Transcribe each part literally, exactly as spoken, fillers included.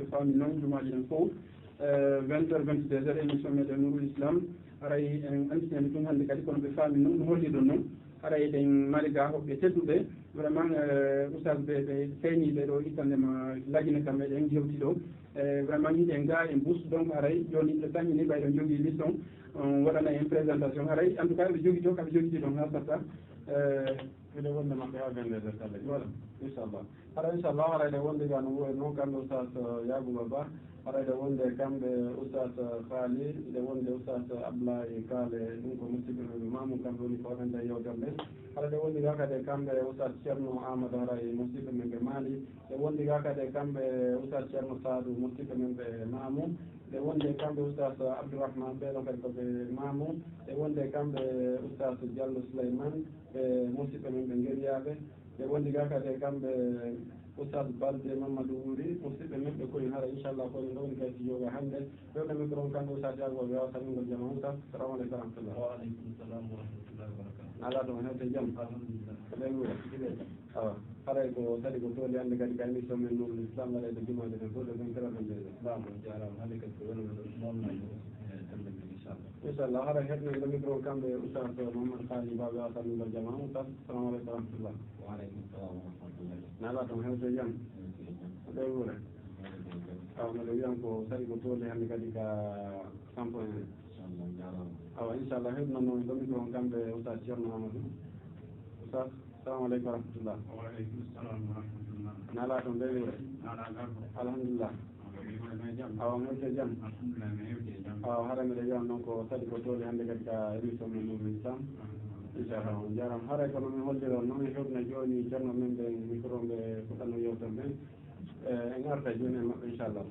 Faami noon, jumaaji ɗen fof, eh, vingt heures, vingt-deux heures, émission meɗen Nourul Islam. Haray en annditinaani ɗum hannde kadi, kono ɓe faami noon no holliɗon noon. Haray eɗen mari gaa hoɓɓe tedduɓe, vraiment, eh, oustaz ɓe, ɓe feeñii ɓe ɗo ittande ma lagine kam meɗen jewti ɗo. Eh, vraiment, yiɗen gaa en bus, donc haray jooni ɓe sañini ɓay ɗo jogii leçon, on waɗana en présentation. Haray, en tout cas, ɓe jogii to, ka ɓe jogii ɗon haa satta. Eh, Mbiɗo wonde maɓɓe haa vingt-deux heures kala. Voilà, inchallah. Hara inchallah, hara eɗen wondi ga no woori noon, kamɓe oustaz, eh, Yaguba Ba. Hara eɗen wondi e kamɓe oustaz, eh, Faali, eɗen wondi e oustaz Abdoulaye Kaale, ɗum ko musidɓe men ɓe Mamoun, kamɓe woni ko waɗande e yewtere nden. Hara eɗen wondi ga kadi e kamɓe oustaz Ceerno Amadou, hara e musidɓe men ɓe Mali. Eɗen wondi ga kadi e kamɓe oustaz Ceerno Sadou, musidɓe men ɓe Mamoun. Eɗen wondi e kamɓe oustaz Abdourahmane, ɓeɗo kadi ko ɓe Mamoun. Eɗen wondi e kamɓe oustaz Diallo Souleymane. E musidɓe men ɓe Ngeriyaaɓe, ɓe wondi ga kadi e kamɓe Oustaz Balde Mamadou Wuri, musidɓe men ɓe koye hara, inchallah, ko en ɗo woni kay studio ga hannde. Ɓe wonde micro on kamɓe Oustaz Diallo, ɓe wawa salmingol jama. Oustaz, salamu aleykum wa rahmatullah. Wa aleykum salam wa rahmatullahi wa barakatuh. Ala ɗum hewte jam. Alhamdulillah. Ko ɓe nguura. Awa, haray ko sadi ko tooli hannde kadi ka émission men Nourul Islam, waɗa e jumaaji ɗen fof, ɗo vingt heures, vingt-deux heures. Baawo, on jaaraama. Hannde kadi ko woni woni ɗo, mo wonno e ɗo, e ɗemɗe men, inchallah. Inchallah, hara heɗno ɗo micro kamɓe Oustaz Mouhammad Khaly Ba, ɓe wawa salmingol jama. Oustaz, salamu aleykum wa rahmatullah. Wa aleykum salam wa rahmatullah. Na ala toon hewte jam? Hewte jam. Ko ɓe wuure? Hewte jam. Awa, mbiɗo wiyan ko sadi ko tooli hannde kadi ka sampo en. Inchallah, jaaraama. Awa, inchallah, heɗno noon ɗo micro on kamɓe Oustaz Ceerno Amadou. Oustaz, salamu aleykum wa rahmatullah. Wa aleykum salam wa rahmatullah. Na ala toon ɓe wuure? Na ala garɗo. Alhamdulillah. Awa, mi hewti e jam. Awa, mi hewti e jam. Alhamdulillah, mi hewti e jam. Awa, hara miɗo wiya noon ko sadi ko tooli hannde kadi ka émission men Nourul Islam. Inchallah, on jaaraama. Haray kono min holliron noon, en hewtina jooni ceerno men ɓe micro ɓe fuɗɗano yewtere nden. Eh, en arta jooni e maɓɓe, inchallah.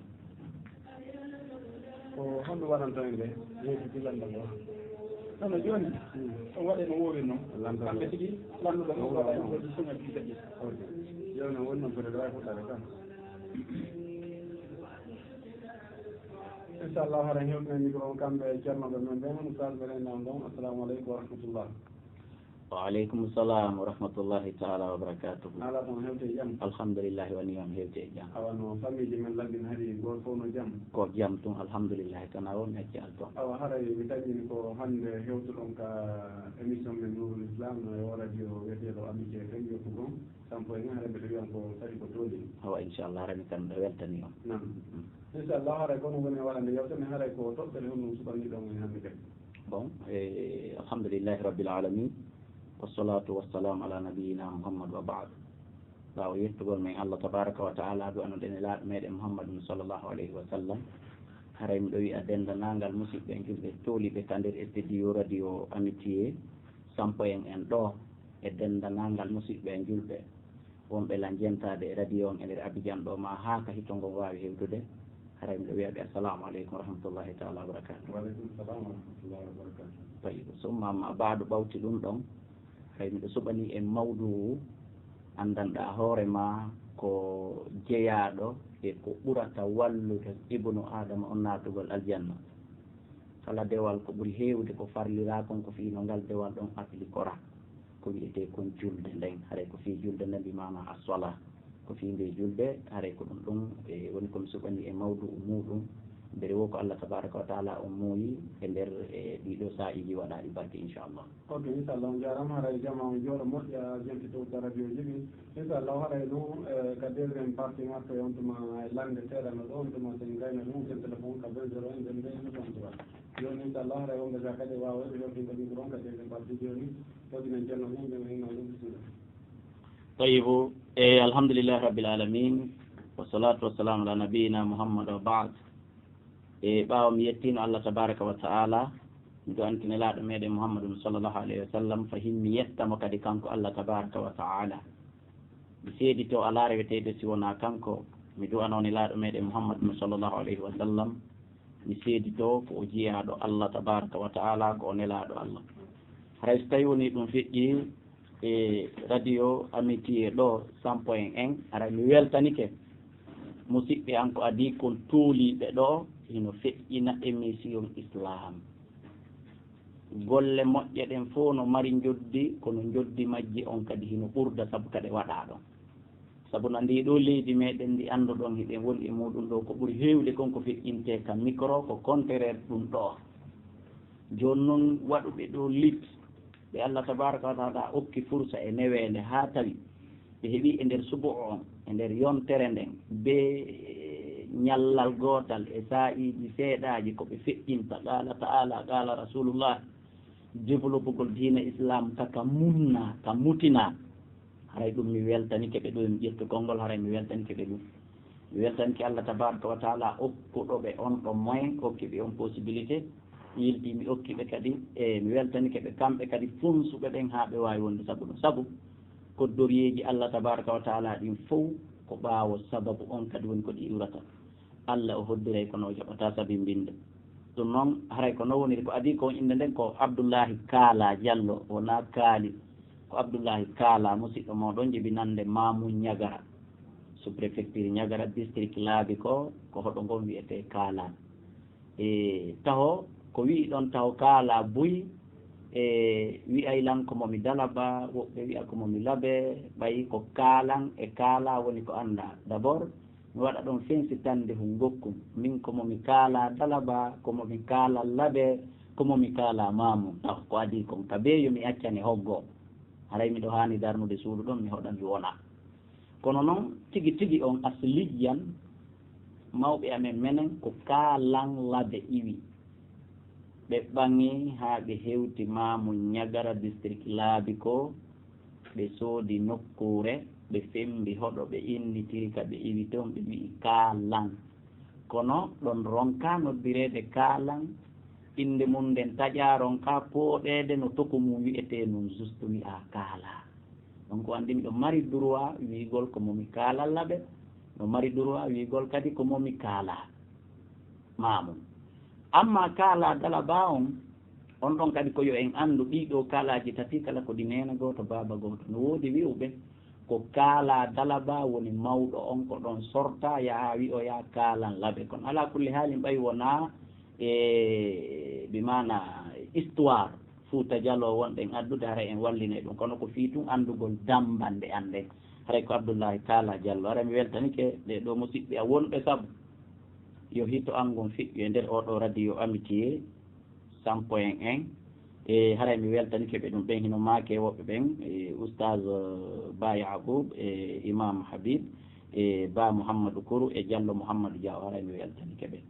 Ko honɗum waɗanto en nde? Yeeso jillannde ngo. Kono jooni, hmm, o waɗe no woori noon. Lanndano. Kamɓe tigi, lanndano ɗum waɗa en ko ɗum suŋa ɗum tagi. Ok. Jooni o woni noon, peut-être wawi fuɗɗade kam. Inchallah, hara hewɓe micro on kamɓe ceernoɓe men ɓen, oustaz ɓe reynan ɗon. Assalamu aleykum wa rahmatullah. Wa aleykum salam wa rahmatullahi taala wa barakatuhu. Ala ɗon hewte e jam? Alhamdulillahi, woni on hewte e jam. Awa no famille ji men laggin hari goto fof no jam? Ko jam tun, alhamdulillahi, tan a won acci al toon. Awa haray mi taƴini ko hannde hewtuɗon ka émission men Nourul Islam no e o radio wiyeteɗo Amitié F M Yoppugon. Sampo en, haray mbiɗo wiyan ko sadi ko tooli. Awa, inchallah, haray mi tan mbiɗo weltani on. Naam. Mm. Inchallah, haray kono woni e waɗande yewtere, haray ko toɓɓere honno suɓaniɗon en hannde kadi? Bon, eh, alhamdulillahi rabbil alamin. Wassalatu wassalamu ala nabiyyina Muhammad wa ba'd. Ɓaawo yettugol men Allah tabaraka wa taala, du'anoɗen e laaɗo meɗen Muhammadun sallallahu alayhi wa sallam. Haray miɗo wi'a dendanangal musidɓe en julɓe tooliɓe ka nder studio radio Amitié, sampo en en ɗo e dendanangal musidɓe en julɓe wonɓe lan jentaade e radio on e nder Abidjan ɗo, ma haa ka hito ngon waawi hewtude. Haray miɗo wiya ɓe assalamu aleykum wa rahmatullahi taala wa barakatuh. Wa aleykum salam wa rahmatullahi wa barakatuh. Tayyib. Summa amma baadu, ɓawti ɗum ɗon, haray miɗo suɓani en mawduu anndanɗaa hoore ma ko jeyaaɗo e ko ɓurata wallude ibnu Aadama on naatugol aljanna. Kala dewal ko ɓuri heewde ko farliraa kon ko fii no ngal dewal ɗon appliqueraa. Ko wiyetee kon julde nden, haray ko fii julde nden, bi maana as-sala. Ko fii nde julde, haray ko ɗum ɗum, e, woni ko mi suɓani e mawdu'u muuɗum. Mbele wo ko Allah tabaraka wa taala on muuyi e nder, e, ɗiɗo saa'iiji waɗaaɗi barke, inchallah. Ok, inchallah, on jaaraama. Haray jama on jooɗo moƴƴa, jenti to radio ji ɗi. Inchallah, haray ɗum, e, ka deuxième partie ngarto e on tuma e lande seeɗa no ɗo, on tuma so en gayna ɗum, sen téléphone ka vingt zéro un, nden nden soixante-trois. Jooni, inchallah, haray wonɓe ga kadi waawa ɓe yewtinde micro on ka deuxième partie jooni. Foti men Ceerno Mum, ɓe ɓe inno ɗum, bisimilla. Tayibu, e alhamdulillahi rabbil alamin, wassalatu wassalamu ala nabiyina Muhammad wa ba'd. E ɓaawo mi yettino Allah tabaraka wa ta'ala, mi du'antino Nelaaɗo meɗen Muhammadun sallallahu alayhi wa sallam, fahin mi yetta mo kadi kanko Allah tabaraka wa ta'ala. Mi seedito alaa reweteeɗo si wonaa kanko, mi du'ano Nelaaɗo meɗen Muhammadun sallallahu alayhi wa sallam, mi seedito ko o jiyaaɗo Allah tabaraka wa ta'ala, ko o Nelaaɗo Allah. Haray so tawi woni ɗum feƴƴi, e radio Amitié ɗo, sampo en en, haray mi weltanike. Musidɓe an ko adii kon tooliiɓe ɗo, hino feƴƴina émission Islam. Golle moƴƴe ɗen fof no mari njoddi, kono njoddi majji on kadi hino ɓurda, sabu ka ɗe waɗaa ɗon. Sabu na ndii ɗoo leydi meɗen ndi annduɗon hiɗen woni e muuɗum ɗoo, ko ɓuri heewde kon ko feƴƴintee ka micro, ko contraire ɗum ɗoo. Jooni noon waɗuɓe ɗoo lit, ɓe Allah tabaaraka wa taala okki fursa e neweende haa tawi ɓe heɓi e nder subu'o on, e nder yontere nden, bee ñallal gootal e saa'iiji seeɗaaji ko ɓe feƴƴinta, qaala ta'ala, qaala rasulullah, développugol diina Islam ka, ka munna, ka mutina. Haray ɗum mi weltanike ɓe ɗum, ƴettu konngol, haray mi weltanike ɓe ɗum. Mi weltanike Allah tabaaraka wa taala okkuɗo ɓe on ɗon moyen, okki ɓe on possibilité, yilti mi okki ɓe kadi, e mi weltanike ɓe kamɓe kadi funsuɓe ɓen haa ɓe waawi wonde sabu ɗum. Sabu koddoriyeeji Allah tabaaraka wa taala ɗin fow ko ɓaawo sababu on kadi woni ko ɗi iwrata. Allah o hoddiray kono o jaɓataa sabimbinde. Ɗum noon, haray ko noon woniri, ko adii ko on innde nden ko Abdullahi Kaala Jallo, wonaa Kaali. Ko Abdullahi Kaala, musiɗɗo mooɗon jibinannde Maamu Ñagara, sous-préfecture Ñagara, district Laabi ko, ko hoɗo ngon wi'etee Kaala. E taho, ko wi'i ɗon taho Kaala buy, e wi'ay lan ko mo mi Dalaba, woɓɓe wi'a ko mo mi Labe, ɓay ko Kaalan e Kaala woni ko anndaa. D'abord, mi waɗa ɗon fensitande hun ngokkum. Min ko mo mi Kaala Dalaba, ko mo mi Kaala Labe, ko mo mi Kaala Maamu. Taho ko adii kon, ka bee yo mi accane hoggo. Haray miɗo haani darnude suudu ɗon, mi hoɗa mi wona. Kono noon, tigi tigi on asliyan, mawɓe amen menen ko Kaalan Labe iwi. Ɓe ɓaŋi haa ɓe hewti Maamu Ñagara district Laabi ko, ɓe soodi nokkuure, ɓe fembi hoɗo, ɓe innitiri ka ɓe iwi toon, ɓe wi'i Kaalan. Kono ɗon ronkaa noddireede Kaalan, innde mum nden taƴaa, ronkaa pooɗeede no toku mum wi'etee nun, juste wi'aa Kaala. Donc, anndi miɗo mari droit wi'ugol ko mo mi Kaala Labe, miɗo mari droit wi'ugol kadi ko mo mi Kaala Maamu. Amma Kaala Dalaba on, on ɗon kadi ko yo en anndu ɗii ɗoo kaalaaji tati kala ko ɗi neene gooto, baaba gooto. No woodi wi'uɓe ko Kaala Dalaba woni mawɗo on ko ɗon sorta, yaha wi'oya Kaalan Labe. Kono alaa kulli haalin ɓay wonaa e bi maana histoire Fuuta Jaloo wonɗen addude, haray en wallinay ɗum. Kono ko fii tun anndugol dammbande an nden. Haray ko Abdullahi Kaala Jallo. Haray mi weltanike ɓee ɗoo musiɓɓe am wonɓe sabu yo hito an ngon feƴƴu e nder oo ɗoo radio Amitié cent point un. E haray mi weltanike ɓe ɗum ɓen, hino maake woɓɓe ɓen, e Oustaz, eh, Ba Yacoub, e Imam Habib, e Ba Mouhamadou Kourou, e Jallo Mouhamadou Diaw. Haray mi weltanike ɓe.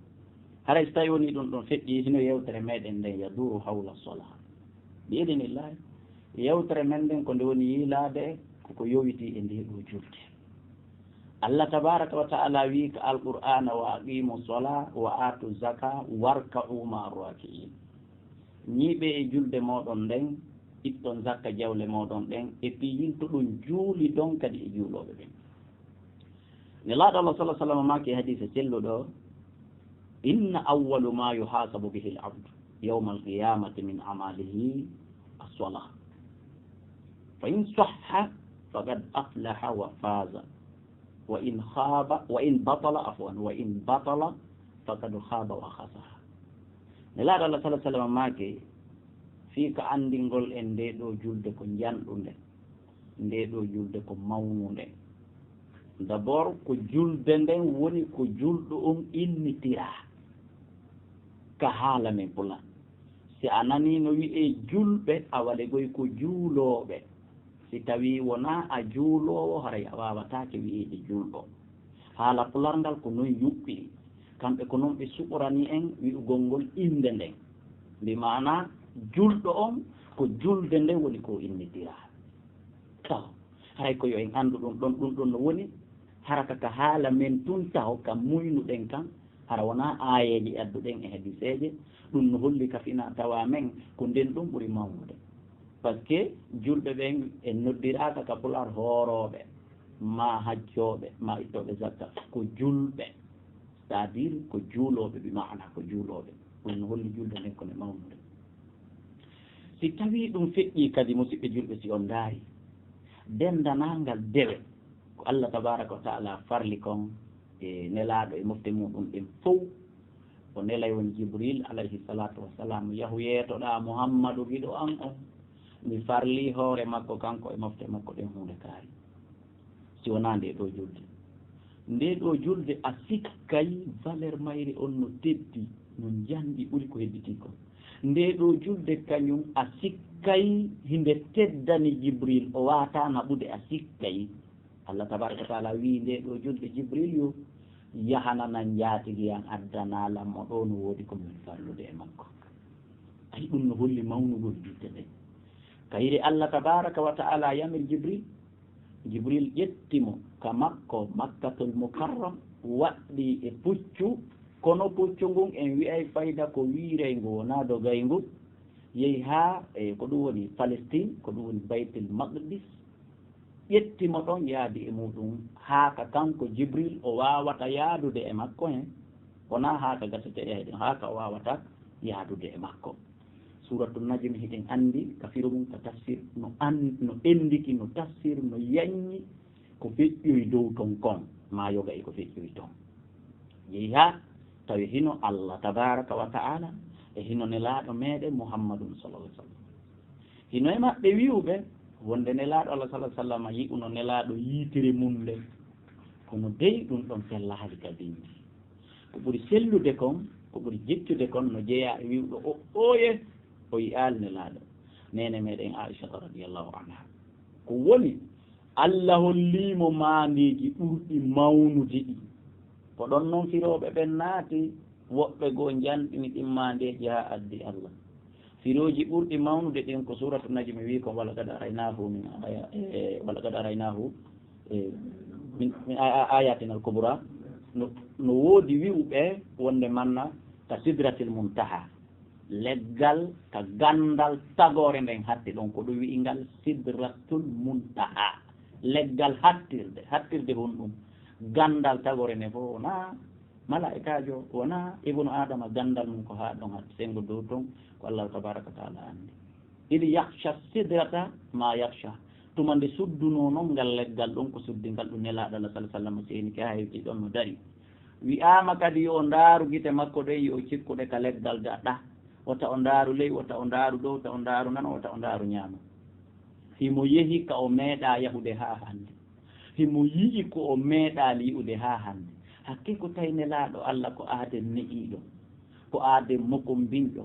Haray so tawi woni ɗum ɗon feƴƴi, hino yewtere meɗen nden yaduru hawla sola. Bi idinillahi, yewtere men nden ko nde woni yiilaade koko yowitii e ndee ɗoo julde. Allah tabaaraka wa ta'ala wi'i ka Alqur'aana, "Wa aqimu sola wa atu zaka warka'u ma'a raki'in." Ñiiɓee e julde mooɗon nden, itton zakka jawle mooɗon ɗen, e fii yiltoɗon juulidon kadi e juulooɓe ɓen. Nelaaɗo Allah sallallahu alaihi wasallam maaki e hadiise selluɗo, "Inna awwalu ma yuhasabu bihi al-abdu yawma al-qiyamati min amalihi as-salah. Fa in sahha faqad aflaha wa faza. Wa in khaba, wa in batala, afwan, wa in batala faqad khaba wa khasara." Nelaaɗo Allah sallallahu alaihi wasallam maaki, fii ka anndingol en ndee ɗoo julde ko njanɗunde. Ndee ɗoo julde ko mawnunde. D'abord, ko julde nden woni ko julɗo on innitiraa ka haala men Pulaar. Si a nanii no wi'ee julɓe, a waɗe goy ko juulooɓe. Si tawii wonaa a juuloowo, haray a waawataake wi'eede julɗo. Haala Pulaar ngal ko non yuɓɓi. Kamɓe ko non ɓe suɓorani en wi'ugol ngol innde nden. Bi maanaa, julɗo on ko julde nden woni ko innitiraa. Taw, haray ko yo en anndu ɗum ɗon, ɗum ɗon no woni, hara ka, ka haala men tun taho, ka muynuɗen kan, hara wonaa aayeeje adduɗen e hadiseeje, ɗum no holli ka fina tawa men, ko nden ɗum ɓuri mawnude. Parce que julɓe ɓen en noddiraaka ka Pulaar hoorooɓe, maa hajjooɓe, maa ittooɓe zakka, ko julɓe. C'est-à-dire ko juulooɓe, bi maana ko juulooɓe. Ɗum no holli julde nden ko nde mawnude. Si tawii ɗum feƴƴii kadi, musiɓɓe julɓe, si on ndaari, denndanangal dewe ko Allah tabaaraka wa taala farli kon e Nelaaɗo e mofte muɗum ɗen fow, o nelay woni Jibril alayhi salaatu wa salaam, yahu yeetoɗaa Muhammadu giɗo an on, mi farlii hoore makko kanko e mofte makko ɗen huunde kaari. si wonaa ndee ɗoo julde. Ndee ɗoo julde, a sikkay valeur mayre on no teddi, no njanɗi ɓuri ko hedditii kon. Ndee ɗoo julde kañum, a sikkay hinde teddani Jibril, o waawataa naɓude, a sikkay. Allah tabaaraka wa taala wi'i ndee ɗoo julde Jibril yo yahanana njaatigi an, addana lan mo ɗoo, no woodi ko min farlude e makko. Ay, ɗum no holli mawnugol julde nde. Kayre Allah tabaaraka wa taala yamir Jibril, Jibril ƴetti mo ka makko, Makkatul Mukarram, waɗɗi e puccu, kono puccu ngun en wi'ay fayda ko wiirayngu, wonaa dogayngu, yehi haa e ko ɗum woni Palestine, ko ɗum woni Baytul Maqdis, ƴetti mo ɗon, yaadi e muɗum, haa ka kanko Jibril o waawata yaadude e makko hen, wonaa haa ka gasete e ɗum, haa ka o waawata yaadude e makko. Suuratu Najm, hiɗen anndi ka firo mum, ka tafsir, no an-, no ennditi, no tafsir, no yaññi ko feƴƴoyi dow ton kon, maa yoga e ko feƴƴoyi ton. Yehi haa tawi hino Allah tabaaraka wa ta'ala e hino Nelaaɗo meɗen Muhammadun sallallahu alaihi wasallam. Hino e maɓɓe wi'uɓe wonde Nelaaɗo Allah sallallahu alaihi wasallam yi'uno Nelaaɗo yiitere mum nde. Kono dey ɗum ɗon sellaali ka bindi. Ko ɓuri sellude kon, ko ɓuri jeccude kon no jeyaa e wi'uɗo o ɓooye o yi'aali Nelaaɗo. Neene meɗen Aisha radiyallahu anha. Ko woni, Allah hollii mo maandeeji ɓurɗi mawnude ɗi. Ko ɗon non firooɓe ɓen naati, woɓɓe goo njanɗini ɗin maandeeji haa addi Allah. Firooji ɓurɗi mawnude ɗin ko Suuratu Najmi wi'i ko, "Walaqad araynaahu min aya-, e, walaqad araynaahu, e, min, min a-, a-, ayatina al-kubra." No, no woodi wi'uɓe wonde manna ka Sidratil Muntaha. Leggal ka ganndal tagoore nden hatti ɗon, ko ɗum wi'i ngal Sidratul Muntaha. Leggal hattirde, hattirde honɗum? Ganndal tagoore nden fof wonaa malaa'ikaajo, wonaa ibnu Aadama, ganndal mum ko haa ɗon hatti, senngo dow ton ko Allahu tabaaraka wa ta'ala anndi. Idh yaghsha sidrata ma yaghsha. Tuma nde suddunoo non ngal leggal ɗon, ko suddi ngal ɗum Nelaaɗo Allah sallallahu alaihi wasallam seenike haa hewti ɗon no dari. Wi'aama kadi yo o ndaaru gite makko ɗen, yo o cikku ɗe ka leggal ga ɗa. Wota o ndaaru ley, wota o ndaaru dow, wota o ndaaru nano, wota o ndaaru ñaamo. Himo yehi ka o meeɗaa yahude haa hannde. Himo yi'i ko o meeɗaali yi'ude haa hannde. Hakkee ko tawi Nelaaɗo Allah ko aaden ne'iiɗo, ko aaden mokombinɗo.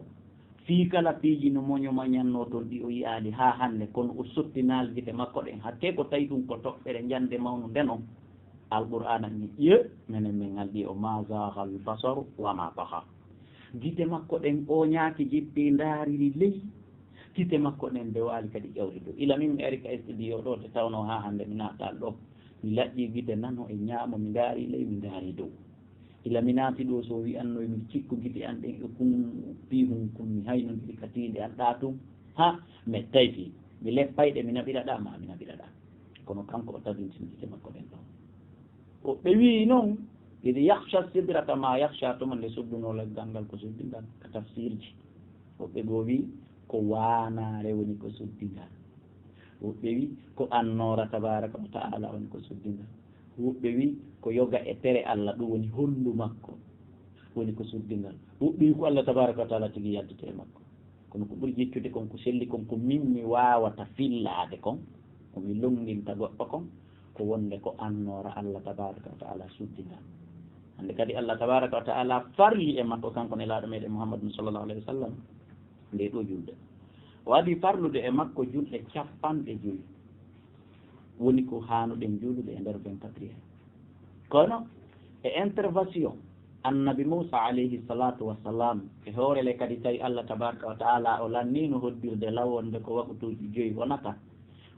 Fii kala piiji no moño mañannoo ton ɗi o yi'aali haa hannde, kono o sotti naal gite makko ɗen. Hakkee ko tawi ɗum ko toɓɓere njande mawnunde non. Alqur'aana ni, ye, menen men ngalɗi o, "Ma zaaghal basaru wa ma tagha." Gite makko ɗen ɓooñaaki, jippii, ndaariri ley. Gite makko ɗen ndewaali kadi ƴawri dow. Ila min mi ari ka studio ɗo, nde tawnoo haa hannde mi naataali ɗo. Mi laƴƴii gite nano e ñaamo, mi ndaari ley, mi ndaari dow. Ila mi naati ɗo, so wi'anno mi cikku gite an ɗen e kun piihun kun, mi haynondiri ka tiinde an ɗa tun. Ha, mi tayfi. Mi leppay ɗe, mi naɓira ɗa, ma mi naɓira ɗa. Kono kanko o tabintini gite makko ɗen ɗon. O ɓe wi'i non, "Idh yaghsha sidrata ma yaghsha," tuma nde suddunoo leggal ngal ko suddi ngal, ka tafsirji. Woɓɓe goo wi'i ko waanaare woni ko suddi ngal. Woɓɓe wi'i ko annoora tabaaraka wa ta'ala woni ko suddi ngal. Woɓɓe wi'i ko yoga e tere Allah, ɗum woni honndu makko, woni ko suddi ngal. Woɓɓe wi'i ko Allah tabaaraka wa ta'ala tigi yaltete e makko. Kono ko ɓuri jiccude kon, ko selli kon, ko min mi waawata fillaade kon, ko mi longdinta goɗɗo kon, ko wonde ko annoora Allah tabaaraka wa ta'ala suddi ngal. Hannde kadi Allah tabaaraka wa ta'ala farli e makko kanko Nelaaɗo meɗen Muhammadun sallallahu alaihi wasallam nde ɗo julde. O adii farlude e makko julɗe capanɗe jowi. Woni ko haanuɗen juulude e nder vingt-quatre heures. Kono e intervention Annabi Muusa alayhi salatu wassalam, e hoore le kadi tawi Allah tabaraka wa ta'ala o lanniino hoddirde law wonde ko waqtuuji joyi wonata.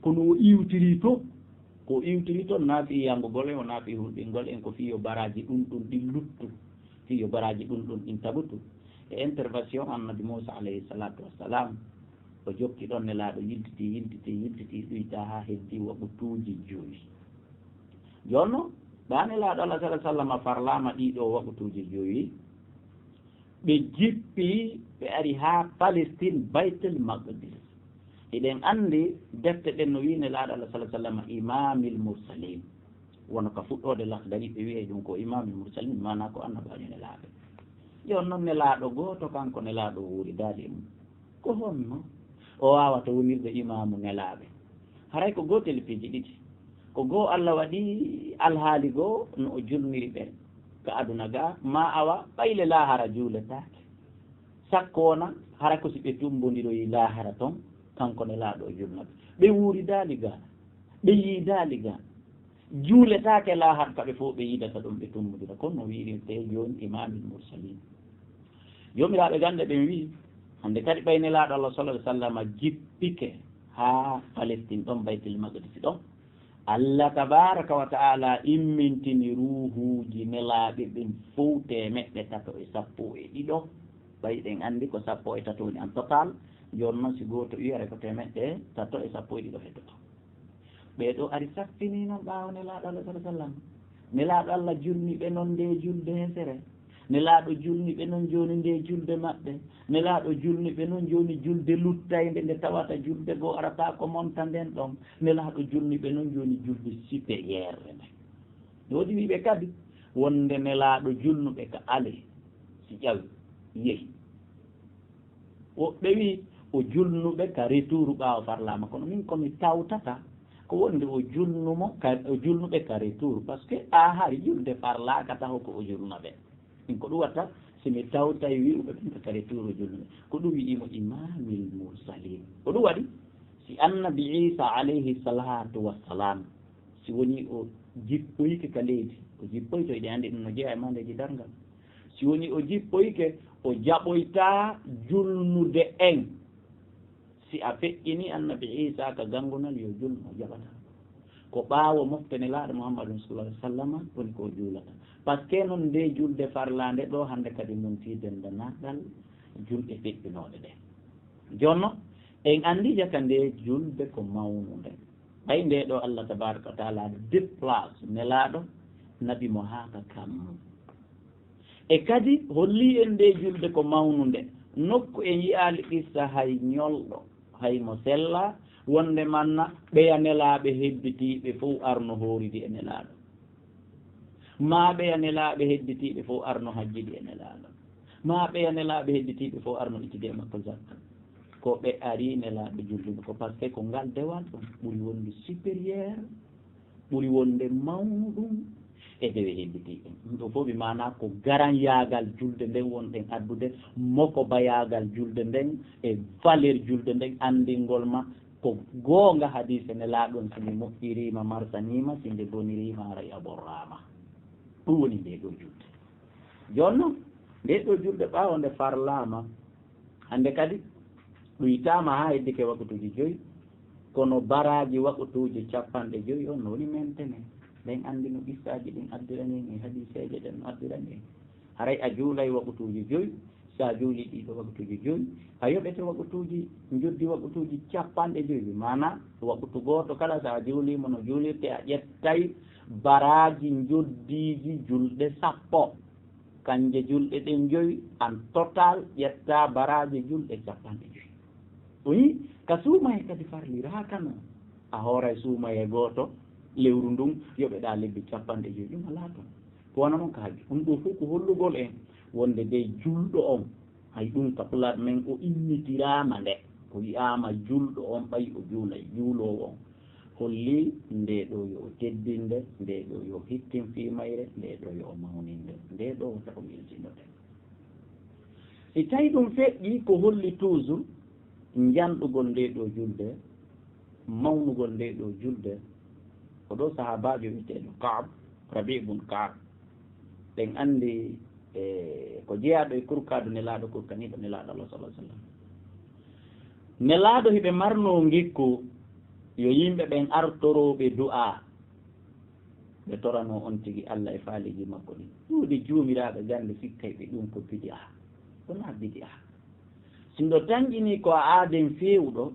Kono o iwtiri to, ko o iwtiri to, na fii yangugol en, o na fii hulɓingol en, ko fii yo baraaji ɗun ɗun ɗin luttu, fii yo baraaji ɗun ɗun ɗin tagutu. E intervention Annabi Muusa alayhi salatu wassalam, o jokki ɗon Nelaaɗo, yiltiti, yiltiti, yiltiti, ɗuyta haa heddi waqtuuji joyi. Jooni non, ɓaa Nelaaɗo Allah sallallahu alaihi wasallam farlaama ɗii ɗoo waqtuuji joyi, ɓe jippii, ɓe ari haa Palestine, Baytul Maqdis. Hiɗen anndi defte ɗen no wi'i Nelaaɗo Allah sallallahu alaihi wasallam Imaamil Mursalin. Wano ka fuɗɗoode Laxdari ɓe wi'ay ɗum ko Imaamil Mursalin, maanaa ko annabaajo nelaaɓe. Jooni non Nelaaɗo gooto, kanko Nelaaɗo o wuuri daali e mum. Ko honno o waawata wonirde imaamu nelaaɓe? Haray ko gootel e piiji ɗiɗi. Ko goo Allah waɗi alhaali goo no o julniri ɓe ka aduna ga, ma awa ɓayle laahara juuletaake. Sakko wona hara ko si ɓe tumbondiroyi laahara ton, kanko Nelaaɗo o julna ɓe. Ɓe wuuridaali ga, ɓe yiidaali ga. Juuletaake laahara ka ɓe fof ɓe yiidata ɗum, ɓe tumbondira. Kono no wiirirtee jooni Imaamil Mursalin. Joomiraaɓe gannde ɓen wi'i, hannde kadi ɓay Nelaaɗo Allah sallallahu alaihi wasallam jippike haa Palestine ɗon, Baytul Maqdis ɗon, Allah tabaraka wa ta'ala immintini ruuhuuji nelaaɓe ɓen fow teemeɗɗe tato e sappo e ɗiɗo. Ɓay ɗen anndi ko sappo e tato woni en total, jooni non si gooto wiyere ko teemeɗɗe tato e sappo e ɗiɗo heddoto. Ɓee ɗoo ari sappinii non ɓaawo Nelaaɗo Allah sallallahu alaihi wasallam. Nelaaɗo Allah julni ɓe non nde julde hesere. Nelaaɗo julni ɓe non jooni nde julde maɓɓe. Nelaaɗo julni ɓe non jooni julde luttaynde nde tawata julde goo arata ko monta nden ɗon. Nelaaɗo julni ɓe non jooni julde supérieur nde. Woodi wiiɓe kadi wonde Nelaaɗo julnuɓe ka ale si ƴawi yehi. Woɓɓe wi'i o julnuɓe ka retour ɓaawo farlaama. Kono min ko mi tawtata ko wonde o julnumo ka, o julnuɓe ka retour, parce que a hari julde farlaaka taho ko o julna ɓe. Min ko ɗum watta si mi tawtay wi'uɓe ɓen ka retour o julnuɓe. Ko ɗum wi'imo Imamil Mursalin. Ko ɗum waɗi si Annabi Isa alayhi salatu wassalam, si woni o jippoyike ka leydi, o jippoyto, eɗen anndi ɗum no jeyaa e mandeji darngal. Si woni o jippoyike, o jaɓoyta julnude en. Si a feƴƴini Annabi Isa ka ganngunal yo julno, o jaɓata. Ko ɓaawo mofte Nelaaɗo Muhammadun sallallahu alaihi wasallam woni ko o juulata. Parce que non nde julde farlaande ɗo hannde kadi mun ti dendanaɗal julɗe feƴƴinooɗe ɗe. Jonno, en anndi jaka nde julde ko mawnunde. Ɓay nde ɗo Allah tabaraka wa taala déplace Nelaaɗo naɓi mo haa ka kammu. E kadi holli en nde julde ko mawnunde. Nokku en yi'aali qissa hay ñolɗo, hay mo sella, wonde manna ɓeya nelaaɓe hedditiiɓe fow arno hooridi e Nelaaɗo. Ma ɓeya nelaaɓe hedditiiɓe fow arno hajjidi e Nelaaɗo. Ma ɓeya nelaaɓe hedditiiɓe fow arno ittidi e makko zakka. Ko ɓe ari Nelaaɗo julduɓe ko, parce que ko ngal dewal ɗum ɓuri wonde supérieur, ɓuri wonde mawnuɗum e dewe hedditiiɓe. Ɗum ɗo fof ɓe maana ko garanyaagal julde nden wonɗen addude, moko bayaagal julde nden e valeur julde nden, anndingol ma ko goonga hadiise Nelaaɗo on, si nde moƴƴiriima, marsaniima, si nde boniriima, haray a borraama. Ɗum woni nde ɗo julde. Jooni noon, nde ɗo julde, ɓaawo nde farlaama, hannde kadi ɗuytaama haa heddike wakutuuji joyi, kono baraaji wakutuuji capanɗe joyi on no woni mentene. Ɓen anndi no qissaaji ɗin addirani en e hadiiseeje ɗen no addirani en. Haray a juulay wakutuuji joyi, so a juulii ɗiɗo wakutuuji joyi, a yoɓete wakutuuji, njoddi wakutuuji capanɗe joyi. Maanaa, wakutu gooto kala, so a juulii mo no juulirte, a ƴettay baraaji njoddiiji julɗe sappo. Kanje julɗe ɗen joyi, en total, ƴetta baraaji julɗe capanɗe joyi. O yi, ka suumaye kadi farliraaka no. A hooray suumaye gooto lewru ndun, yoɓeɗaa lebbi capanɗe joyi, ɗum alaa toon. Ko wano non ka hajju. Ɗum ɗoo fof ko hollugol en wonde dey julɗo on, hay ɗum ka pulaar men o innitiraama nde. O wi'aama julɗo on, ɓay o juulay, juuloowo on. Holli nde ɗo yo o teddinde, nde ɗo yo o hittin fii mayre, nde ɗo yo o mawninde, nde ɗo wota o yiltinoɗen. Si tawi ɗum feƴƴi, ko holli toujours njanɗugol nde ɗo julde, mawnugol nde ɗo julde, ko ɗo sahaabaajo wi'eteeɗo Ka'b, Rabi' bun Ka'b. Ɗen anndi, e, ko jeyaaɗo e kurkaadu Nelaaɗo, kurkaniiɗo Nelaaɗo Allah sallallahu alaihi wasallam. Nelaaɗo hiɓe marnoo ngikku yo yimɓe ɓen artoroo ɓe du'aa, ɓe toranoo on tigi Allah e faaleeji makko ɗin. Ɗuuɗi juumiraaɓe gannde sikkay ɓe ɗum ko bidi'a. Wonaa bidi'a. Sinno tanƴinii ko a aaden feewuɗo,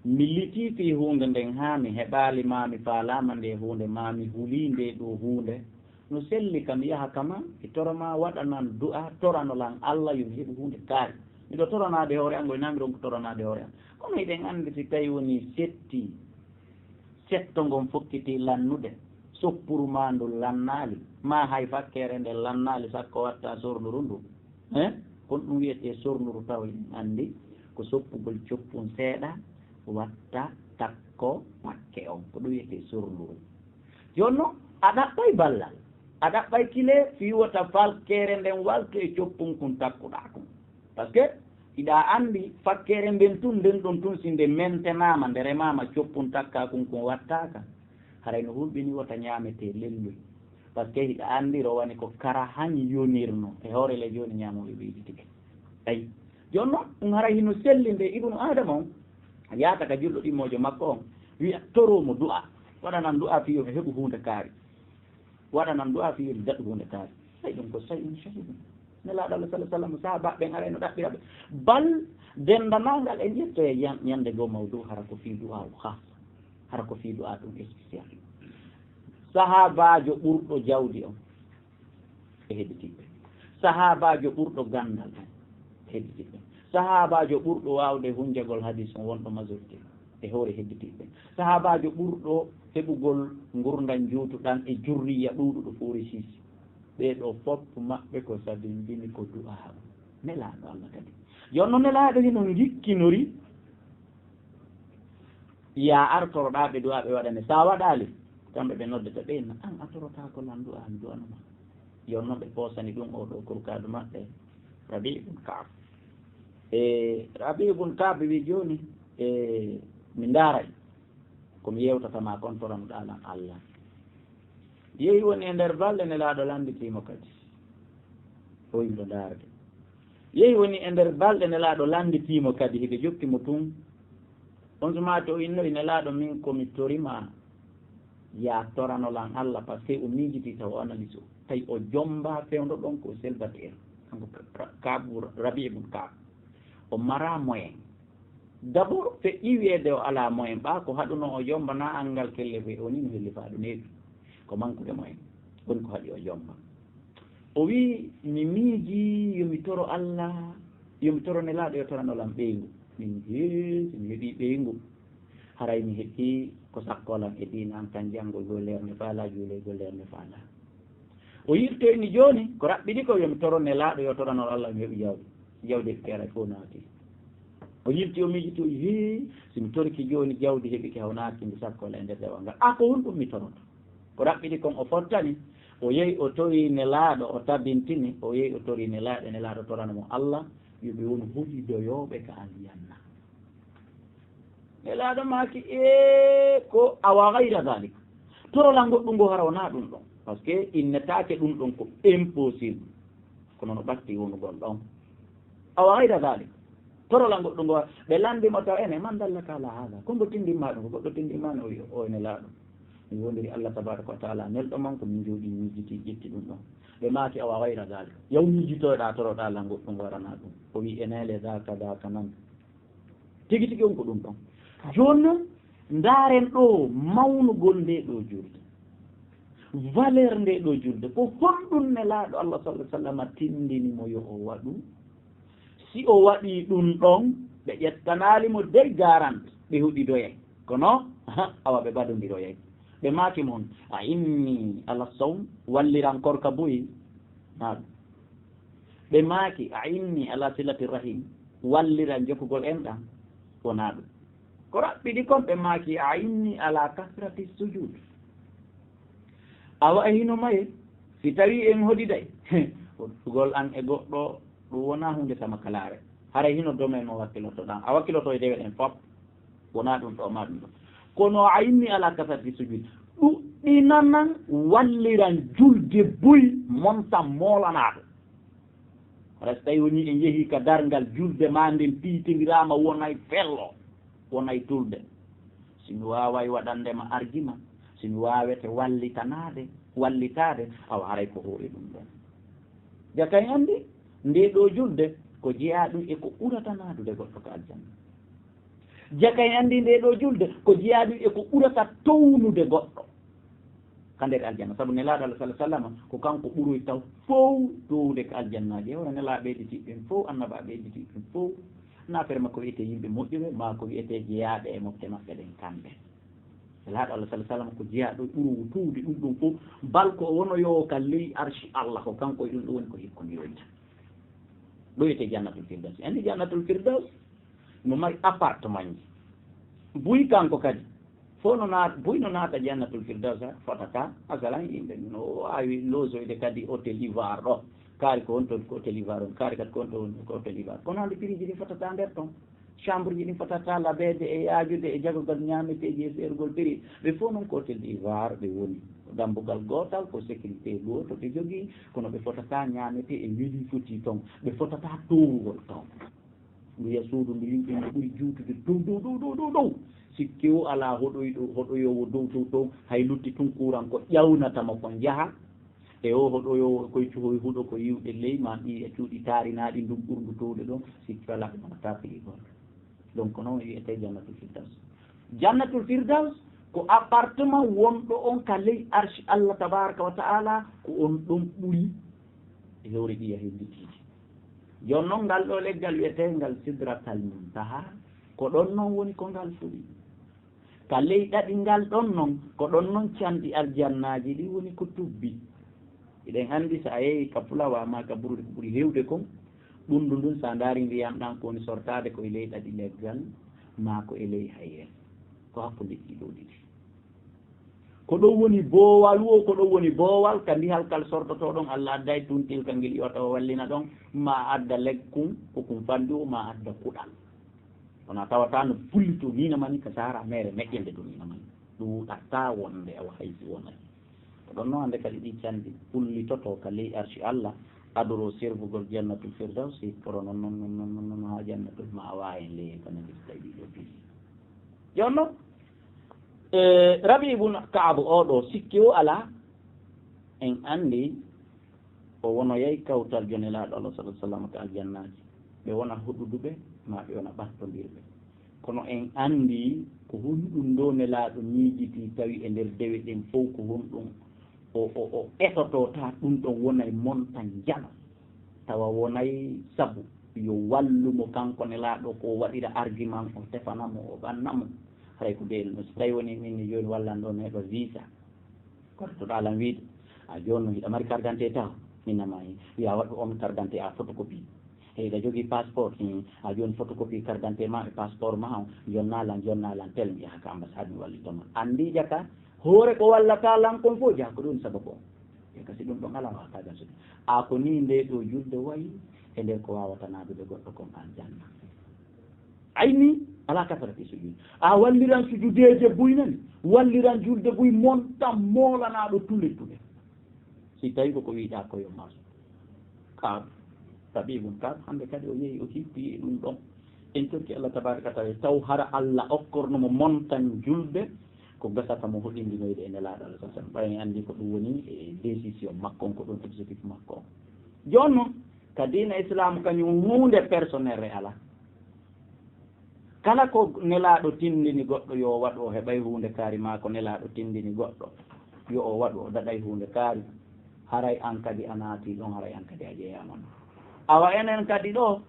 mi litii fii huunde nden haa mi heɓaali, maa mi faalaama nde huunde, maa mi hulii nde ɗo huunde, no selli kam yaha kama, mi toro maa waɗanan du'a, torano lan Allah yo mi heɓu huunde kaari. Miɗo toranaade hoore an, ngoy naa miɗo toranaade hoore an. Kono hiɗen anndi si tawi wonii setti, setto ngon fokkitii lannude, soppuru maa ndun lannaali, maa hay fakkeere nden lannaali, sakko watta sornuru ndu. Eh? Kon ɗum wi'etee sornuru taw en anndi ko soppugol coppun seeɗa, watta takko ko pakke on, ko ɗum wiyetee sorluru. Jooni non, a ɗaɓɓay ballal, a ɗaɓɓay kile fii wota fakkere nden waltu e coppun kun takkuɗaa kun. Parce que hiɗa anndi fakkere nden tun, nden ɗon tun, si nde mentenaama, nde remaama, coppun takkaa kun, kun wattaaka, haray no hulɓini wota ñaametee lelluy. Parce que hiɗa anndi rowani ko kara han yonirno. E hoore le jooni ñaamooɓe ɓeyditike. Ayi. Jooni non, ɗum haray hino selli nde Ibnu Aadama on yaata ka julɗo ɗimmoojo makko on, wi'a, toroo mo du'a. Waɗanan du'a fii yo mi heɓu huunde kaari. Waɗanan du'a fii yo mi daɗu huunde kaari. Ayi, ɗum ko shay'un shahidun. Nelaaɗo Allah, sallallahu alaihi wasallam, sahaabaaɓe ɓen haray no ɗaɓɓira ɓe. Bal denndaangal en ƴettoya yan-, ñande goo mawdu, hara ko fii du'a o khaas. Hara ko fii du'a ɗum spécial. Sahaabaajo ɓurɗo jawdi on, e heɗitiiɓe. Sahaabaajo ɓurɗo ganndal on, e heɗitiiɓe. Sahaabaajo ɓurɗo waawde hunjagol hadiis on, wonɗo majorité, e hoore heɗitiiɓe. Sahaabaajo ɓurɗo heɓugol ngurndan njuutuɗan e jurriya ɗuuɗuɗo foore siisi. Ɓee ɗoo fof maɓɓe ko sabinbini ko du'aa on. Nelaaɗo Allah kadi. Yo no Nelaaɗo hino ngikkinori, yaa ar toroɗaa ɓe du'aa ɓe waɗane. So a waɗaali, kamɓe ɓe noddata ɓe, na an a torotaako lan du'aa, mi du'ano ma. Yo non ɓe poosani ɗum oo ɗoo kurkaadu maɓɓe, Rabi ibn Ka'b. E Rabi ibn Ka'b wi jooni, e mi ndaaray. Ko mi yewtata ma kon, toranoɗaa lan Allah. Yehi woni e nder balɗe Nelaaɗo landitii mo kadi. O yimɗo ndaarde. Yehi woni e nder balɗe Nelaaɗo landitii mo kadi, hiɓe jokki mo tun. On sumaati o innoyi Nelaaɗo, min ko mi tori ma, yaa torano lan Allah, parce que o miijitii taw o analyse o. Tawi o jomba fewndo ɗon ko célibataire. Kanko Ka-, Ka-, Ka'b, Rabi ibn Ka'b. O mara moyen. D'abord, feƴƴii wiyeede o alaa moyen, ɓaa ko haɗunoo o jomba na anngal kelle foy, o nii no helli faa ɗum heewi. Ko manque de moyen woni ko haɗi o jomba. O wii, mi miijii yo mi toro Allah, yo mi toro Nelaaɗo yo torano lan ɓeyngu. Min hee, si mi heɓii ɓeyngu, haray mi heɓii ko sakko lan e diina an kan, janngoygol leer nde faalaa, juuloygol leer nde faalaa. O yiltoyni jooni, ko raɓɓiɗi ko yo mi toro Nelaaɗo yo torano Allah mi heɓi jawdi. Jawdi heɓi kay haray fof naati. O yilti o miijiti o yii, hee, si mi torike jooni jawdi heɓike haw naati, mi sakkola e nder dewal ngal. A ko honɗum mi toroto? Ko raɓɓiɗi kon o fottani, o yehi o tori Nelaaɗo, o tabintini, o yehi o tori Nelaaɗo, Nelaaɗo torano mo Allah, yo ɓe wonu huɗidoyooɓe ka aljanna. Nelaaɗo maaki, ee, ko awa gayra dalik. Torolan goɗɗum ngo hara wonaa ɗum ɗon. Parce que innetaake ɗum ɗon ko impossible. Kono no ɓatti wonugol ɗon. Awa gayra dalik. Torolan goɗɗum ngo hara. Ɓe lanndi mo taw ene, man dallaka ala hada? Ko ngo tinndimma ɗum? Ko goɗɗo tinndimma no? O wi, o Nelaaɗo, mi wondiri Allah tabaraka wa taala, nelɗo man ko min jooɗi miijiti, ƴetti ɗum ɗon. Ɓe maaki, awa gayra dalik. Yaw miijitoyɗaa, toroɗaa lan goɗɗum ngo waranaa ɗum. O wi, enele daka daka nan. Tigi tigi on ko ɗum ɗon. Jooni non, ndaaren ɗoo mawnugol ndee ɗoo julde. Valeur ndee ɗoo julde. Ko honɗum Nelaaɗo Allah sallallahu alaihi wasallam tinndini mo yo o waɗu? Si o waɗii ɗum ɗon, ɓe ƴettanaali mo dey garant, ɓe huɗidoyay. Kono, awa ɓe ɓadondiroyay. Ɓe maaki mo, a inni ala sawm, walliran korka buy. Naa ɗum. Ɓe maaki, a inni ala silati rahim, walliran jokkugol enɗan. Wonaa ɗum. Ko raɓɓiɗi kon ɓe maaki, a inni ala kasrati sujud. Awa e hino maye, si tawii en hoɗiday, hoɗugol an e goɗɗo, ɗum wonaa huunde samakalaare. Haray hino domaine mo wakkilotoɗaa. A wakkiloto e dewe ɗen fof. Wonaa ɗum ɗoo, maa ɗum ɗoo. Kono a inni ala kasrati sujud. Ɗuɗɗinanan, walliran julde buy, montan moolanaaɗo. Haray so tawii wonii en yehii ka darngal, julde maa nden piitindiraama, wonay fello, wonay tulde. Si mi waaway waɗande ma argument, si mi waawete wallitanaade, wallitaade, awa haray ko hoore ɗum ɗon. Jaka en anndi, ndee ɗoo julde ko jeyaa ɗum e ko ɓurata naadude goɗɗo ka aljanna. Jaka en anndi ndee ɗoo julde ko jeyaa ɗum e ko ɓurata townude goɗɗo ka nder aljanna. Sabu Nelaaɗo Allah sallallahu alaihi wasallam ko kanko ɓuroy taw fow towude ka aljannaaji. E hoore Nelaaɓe ɓeyditiiɓe ɓen fow, Annabaaɓe ɓeyditiiɓe ɓen fow, na affaire makko wiyetee yimɓe moƴƴuɓe, maa ko wiyetee jeyaaɓe e mofte maɓɓe ɗen kamɓe. Nelaaɗo Allah sallallahu alaihi wasallam ko jeyaaɗo ɓuroowo towude ɗum ɗon fow, bal ko o wonoyoowo ka ley arshi Allah, ko kanko e ɗum ɗon woni ko hikkondiroyta. Ɗo wiyetee Jannatul Firdaws. Anndi Jannatul Firdaws? No mari appartement ji. Buy kanko kadi. Fof no naat-, buy no naata Jannatul Firdaws, ha, fotata. Masalan, yimɓe no waawi losoyde kadi Hôtel Ivoire ɗo. Kaari ko honto ko Hôtel Ivoire on, kaari kadi ko honto woni ko Hôtel Ivoire. Kono hannde prix ji ɗi fotata nder ton. Chambre ji ɗi fotata labeede e yaajude e jagorgal ñaameteeji e seerugol prix. Ɓe fof noon ko Hôtel Ivoire ɓe woni. Dambugal gootal ko sécurité gooto ɓe jogii, kono ɓe fotata ñaametee e weeli foti ton. Ɓe fotata toowugol ton. Ndu wiya suudu ndu yimɓe no ɓuri juutude dow, dow, dow, dow, dow, dow. Sikke o alaa hoɗoyɗo, hoɗoyoowo dow, dow, dow. Hay lutti tun kuuran ko ƴawnata mo kon yaha. E o hoɗoyoowo koye cuhoy huɗo ko yiwde ley, ma ɓii e cuuɗi taarinaaɗi ndun ɓurndu towde ɗon. Sikke alaa ko wonata prix goto. Donc, ko noon wiyetee Jannatul Firdaws. Jannatul Firdaws ko appartement wonɗo on ka ley arshi Allah tabaraka wa ta'ala, ko on ɗon ɓuri e hewre ɗiya hedditiiɗi. Jooni noon, ngal ɗo leggal wiyeteengal Sidratal Muntaha, ko ɗon noon woni ko ngal fuɗi. Ka ley ɗaɗi ngal ɗon noon, ko ɗon noon canɗi aljannaaji ɗi woni ko tubbi. Hiɗen anndi, so a yehi ka fulawa ma ka burdi ko ɓuri heewde kon, ɓunndu ndun, so a ndaari ndiyam ɗan ko woni sortaade ko e ley ɗaɗi leggal, maa ko e ley hayre. Ko hakkunde ɗii ɗoo ɗiɗi. Ko ɗon woni boowal wo, ko ɗon woni boowal, ka ndihal kal sortotoo ɗon, Allah adday tuntil kal ngel iwata o wallina ɗon, ma adda lekkun, ko kun fanndi o, ma adda kuɗal. Kono a tawata no pullitoo nii na mani ka sahara meere meƴƴende ɗum nii na mani. Ɗum ɗaɗtaa wonde awa hay si wonay. Ko ɗon noon hannde kadi ɗi canɗi pullitotoo ka ley arshi Allah, adoroo servugol Jannatul Firdawsi, kono noon, noon, noon, noon, noon, noon haa Jannatul Ma'wa en ley en kana ndifta e ɗii ɗoo piiji. Jooni noon, e, Rabi ibn Ka'ab oo ɗoo, sikki o alaa, en anndi o wonoyay kawtal jo Nelaaɗo Allah, sallallahu alaihi wasallam, ka aljannaaji. Ɓe wona huɗuduɓe, maa ɓe wona ɓattondirɓe. Kono en anndi ko honɗum ɗo Nelaaɗo miijitii, tawi e nder dewe ɗen fof ko honɗum o, o, o etotoo, taa ɗum ɗon wonay montagne jalo, tawa wonay sabu yo wallu mo kanko Nelaaɗo ko o waɗira argument, o tefana mo, o ɓanna mo. Haray ko beel no, so tawi woni min ni jooni wallan ɗo neɗɗo visa. Kortoɗo alam wiide, a jooni no hiɗa mari carte d'identité taw? Min nama, wiya waɗu on carte d'identité a photocopie. Hey, hiɗa jogii passeport? Hmm. A jooni photocopie carte d'identité ma e passeport ma on, jonna lan, jonna lan tel, mi yaha ka ambassade, mi wallito ma. Anndi jaka, hoore ko wallata lan kon fof, jaka ko ɗum sababu on. Jaka si ɗum ɗon alaa, wata gan suudu. A ko ni nde ɗo julde wayi, e nder ko wawata naadude goɗɗo kon aljanna. Ayni, ala kasrati sujud. A walliran sujudeeje buy nani, walliran julde buy montan moolanaaɗo tule tule. Si tawi ko ko wiɗa ko yo maasu. Kaab, Rabi ibn Kaab, hannde kadi o yehi, o hippi e ɗum ɗon. En torki Allah tabaraka taala, taw hara Allah okkorno mo montan julde, ko gasata mo hoɗindinoyde e Nelaaɗo Allah sallallahu alaihi wasallam. Ɓay en anndi ko ɗum woni e décision makko on, ko ɗum objectif makko on. Jooni noon, ka diina Islam kañum huunde personnel e alaa. Kala ko Nelaaɗo tindini goɗɗo yo o waɗu, o heɓay huunde kaari, maa ko Nelaaɗo tindini goɗɗo yo o waɗu, o daɗay huunde kaari, haray an kadi a naati ɗon, haray an kadi a jeyaama ɗon. Awa enen kadi ɗo,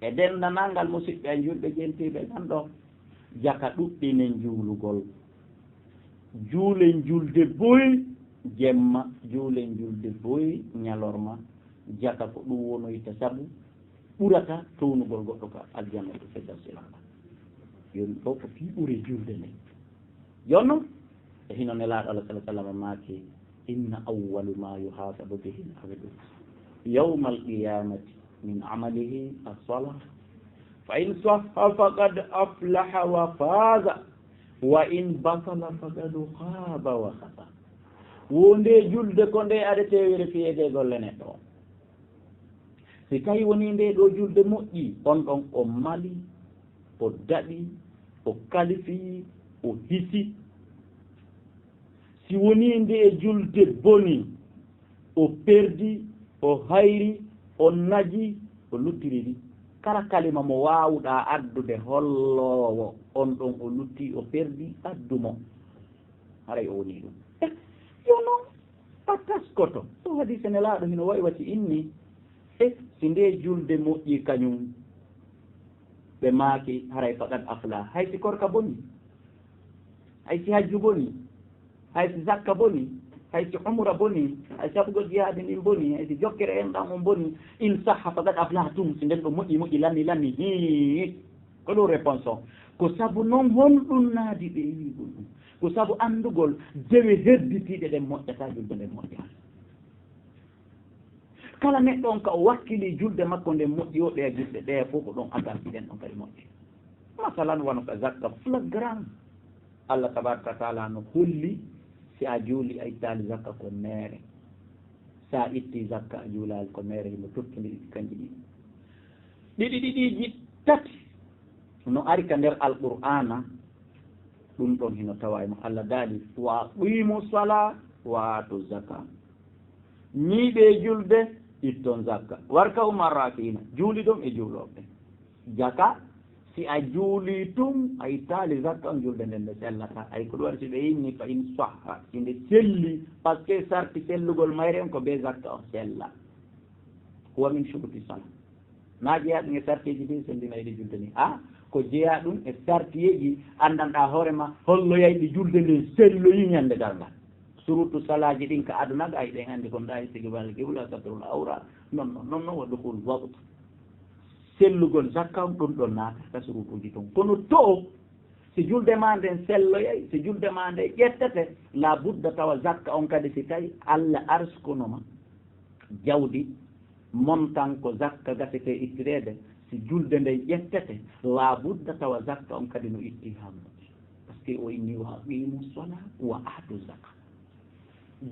e denndanangal musiɓɓe en julɓe jentiiɓe nan ɗo, jaka ɗuɗɗinen juulugol. Juulen julde boy jemma, juulen julde boy ñalorma, jaka ko ɗum wonoyta sabu ɓurata townugol goɗɗo ka aljannatul firdawsil aala. Yoni ɗo ko fii ɓure julde nde. Jooni noon, e hino Nelaaɗo Allah sallallahu alaihi wasallam maaki, "Inna awwala ma yuhasabu bihi al-abdu yawma al-qiyamati min amalihi as-salah. Fa in sahha faqad aflaha wa faza, wa in batala faqad khaba wa khasar." Wo nde julde ko nde adetee vérifier golle neɗɗo on. Si tawi woni nde ɗo julde moƴƴi, on ɗon o mali, o daɗi, o kalifi, o hisi. Si woni nde e julde boni, o perdi, o hayri, o naji, o luttiri ɗi. Kala kalima mo waawuɗaa addude holloowo on ɗon o lutti, o perdi, addu mo. Haray o woni ɗum. Eh, yo non, a taskoto. O hadise Nelaaɗo hino wayi wati inni. Eh, si nde julde moƴƴi kañum, ɓe maaki, haray faqad afla. Hay si korka boni, hay si hajju boni, hay si zakka boni, hay si umra boni, hay si haɓugol jihaadi ndin boni, hay si jokkere en ɗan on boni, in sahha faqad afla tum, si nden ɗo moƴƴi, moƴƴi, lanni, lanni, hii. Ko ɗum réponse on. Ko sabu noon honɗum naadi ɓe e wi'ugol ɗum? Ko sabu anndugol dewe hedditiiɗe ɗen moƴƴataa, julde nden moƴƴataa. Kala neɗɗo on ka o wakkili julde makko nden moƴƴi, o ɗeya julde ɗeya fof ko ɗon agarti ɗen ɗon kadi moƴƴi. Masalan, wano ka zakka flagrant. Allah tabaraka wa taala no holli si a juuli a ittaali zakka ko meere. Si a itti zakka a juulaali ko meere, himo tokkindiri ɗi kanji ɗiɗi. Ɗiɗi ɗiɗiiji tati no ari ka nder Alqur'aana, ɗum ɗon hino tawa e mo Allah daali, "Wa aqimu sala wa atu zaka." Ñiiɓe e julde, itton zakka. Warka umar rakiina, juuli ɗon e juulooɓe. Jaka, si a juuli tun, a ittaali zakka on, julde nden nde sellata. Ay ko ɗum waɗi si ɓe inni fa in sahha, si nde selli, parce que sarti sellugol mayre on ko be zakka on sella. Wa min shuruti sala. Na jeyaa ɗum e sartiji ɗin, sendina e ɗi julde ni. A, ko jeyaa ɗum e sartiyeeji, anndanɗaa hoore ma, holloyay ɗi julde nden selloyi ñande darngal. Surutu salaaji ɗin ka aduna ga, ay ɗen anndi kon ɗa istiqbal qibla, satrul awra, non, non, non, non, wa dukhul waqt. Sellugol zakka on ɗum ɗon naata ka surutuji ton. Kono to, si julde ma nden selloyay, si julde ma nde ƴettete, la budda tawa zakka on kadi si tawi Allah arsukuno ma jawdi, montan ko zakka gasete ittireede, si julde nden ƴettete, la budda tawa zakka on kadi no itti haa moƴƴi. Parce que o inni, "Wa aqimu sala wa atu zaka."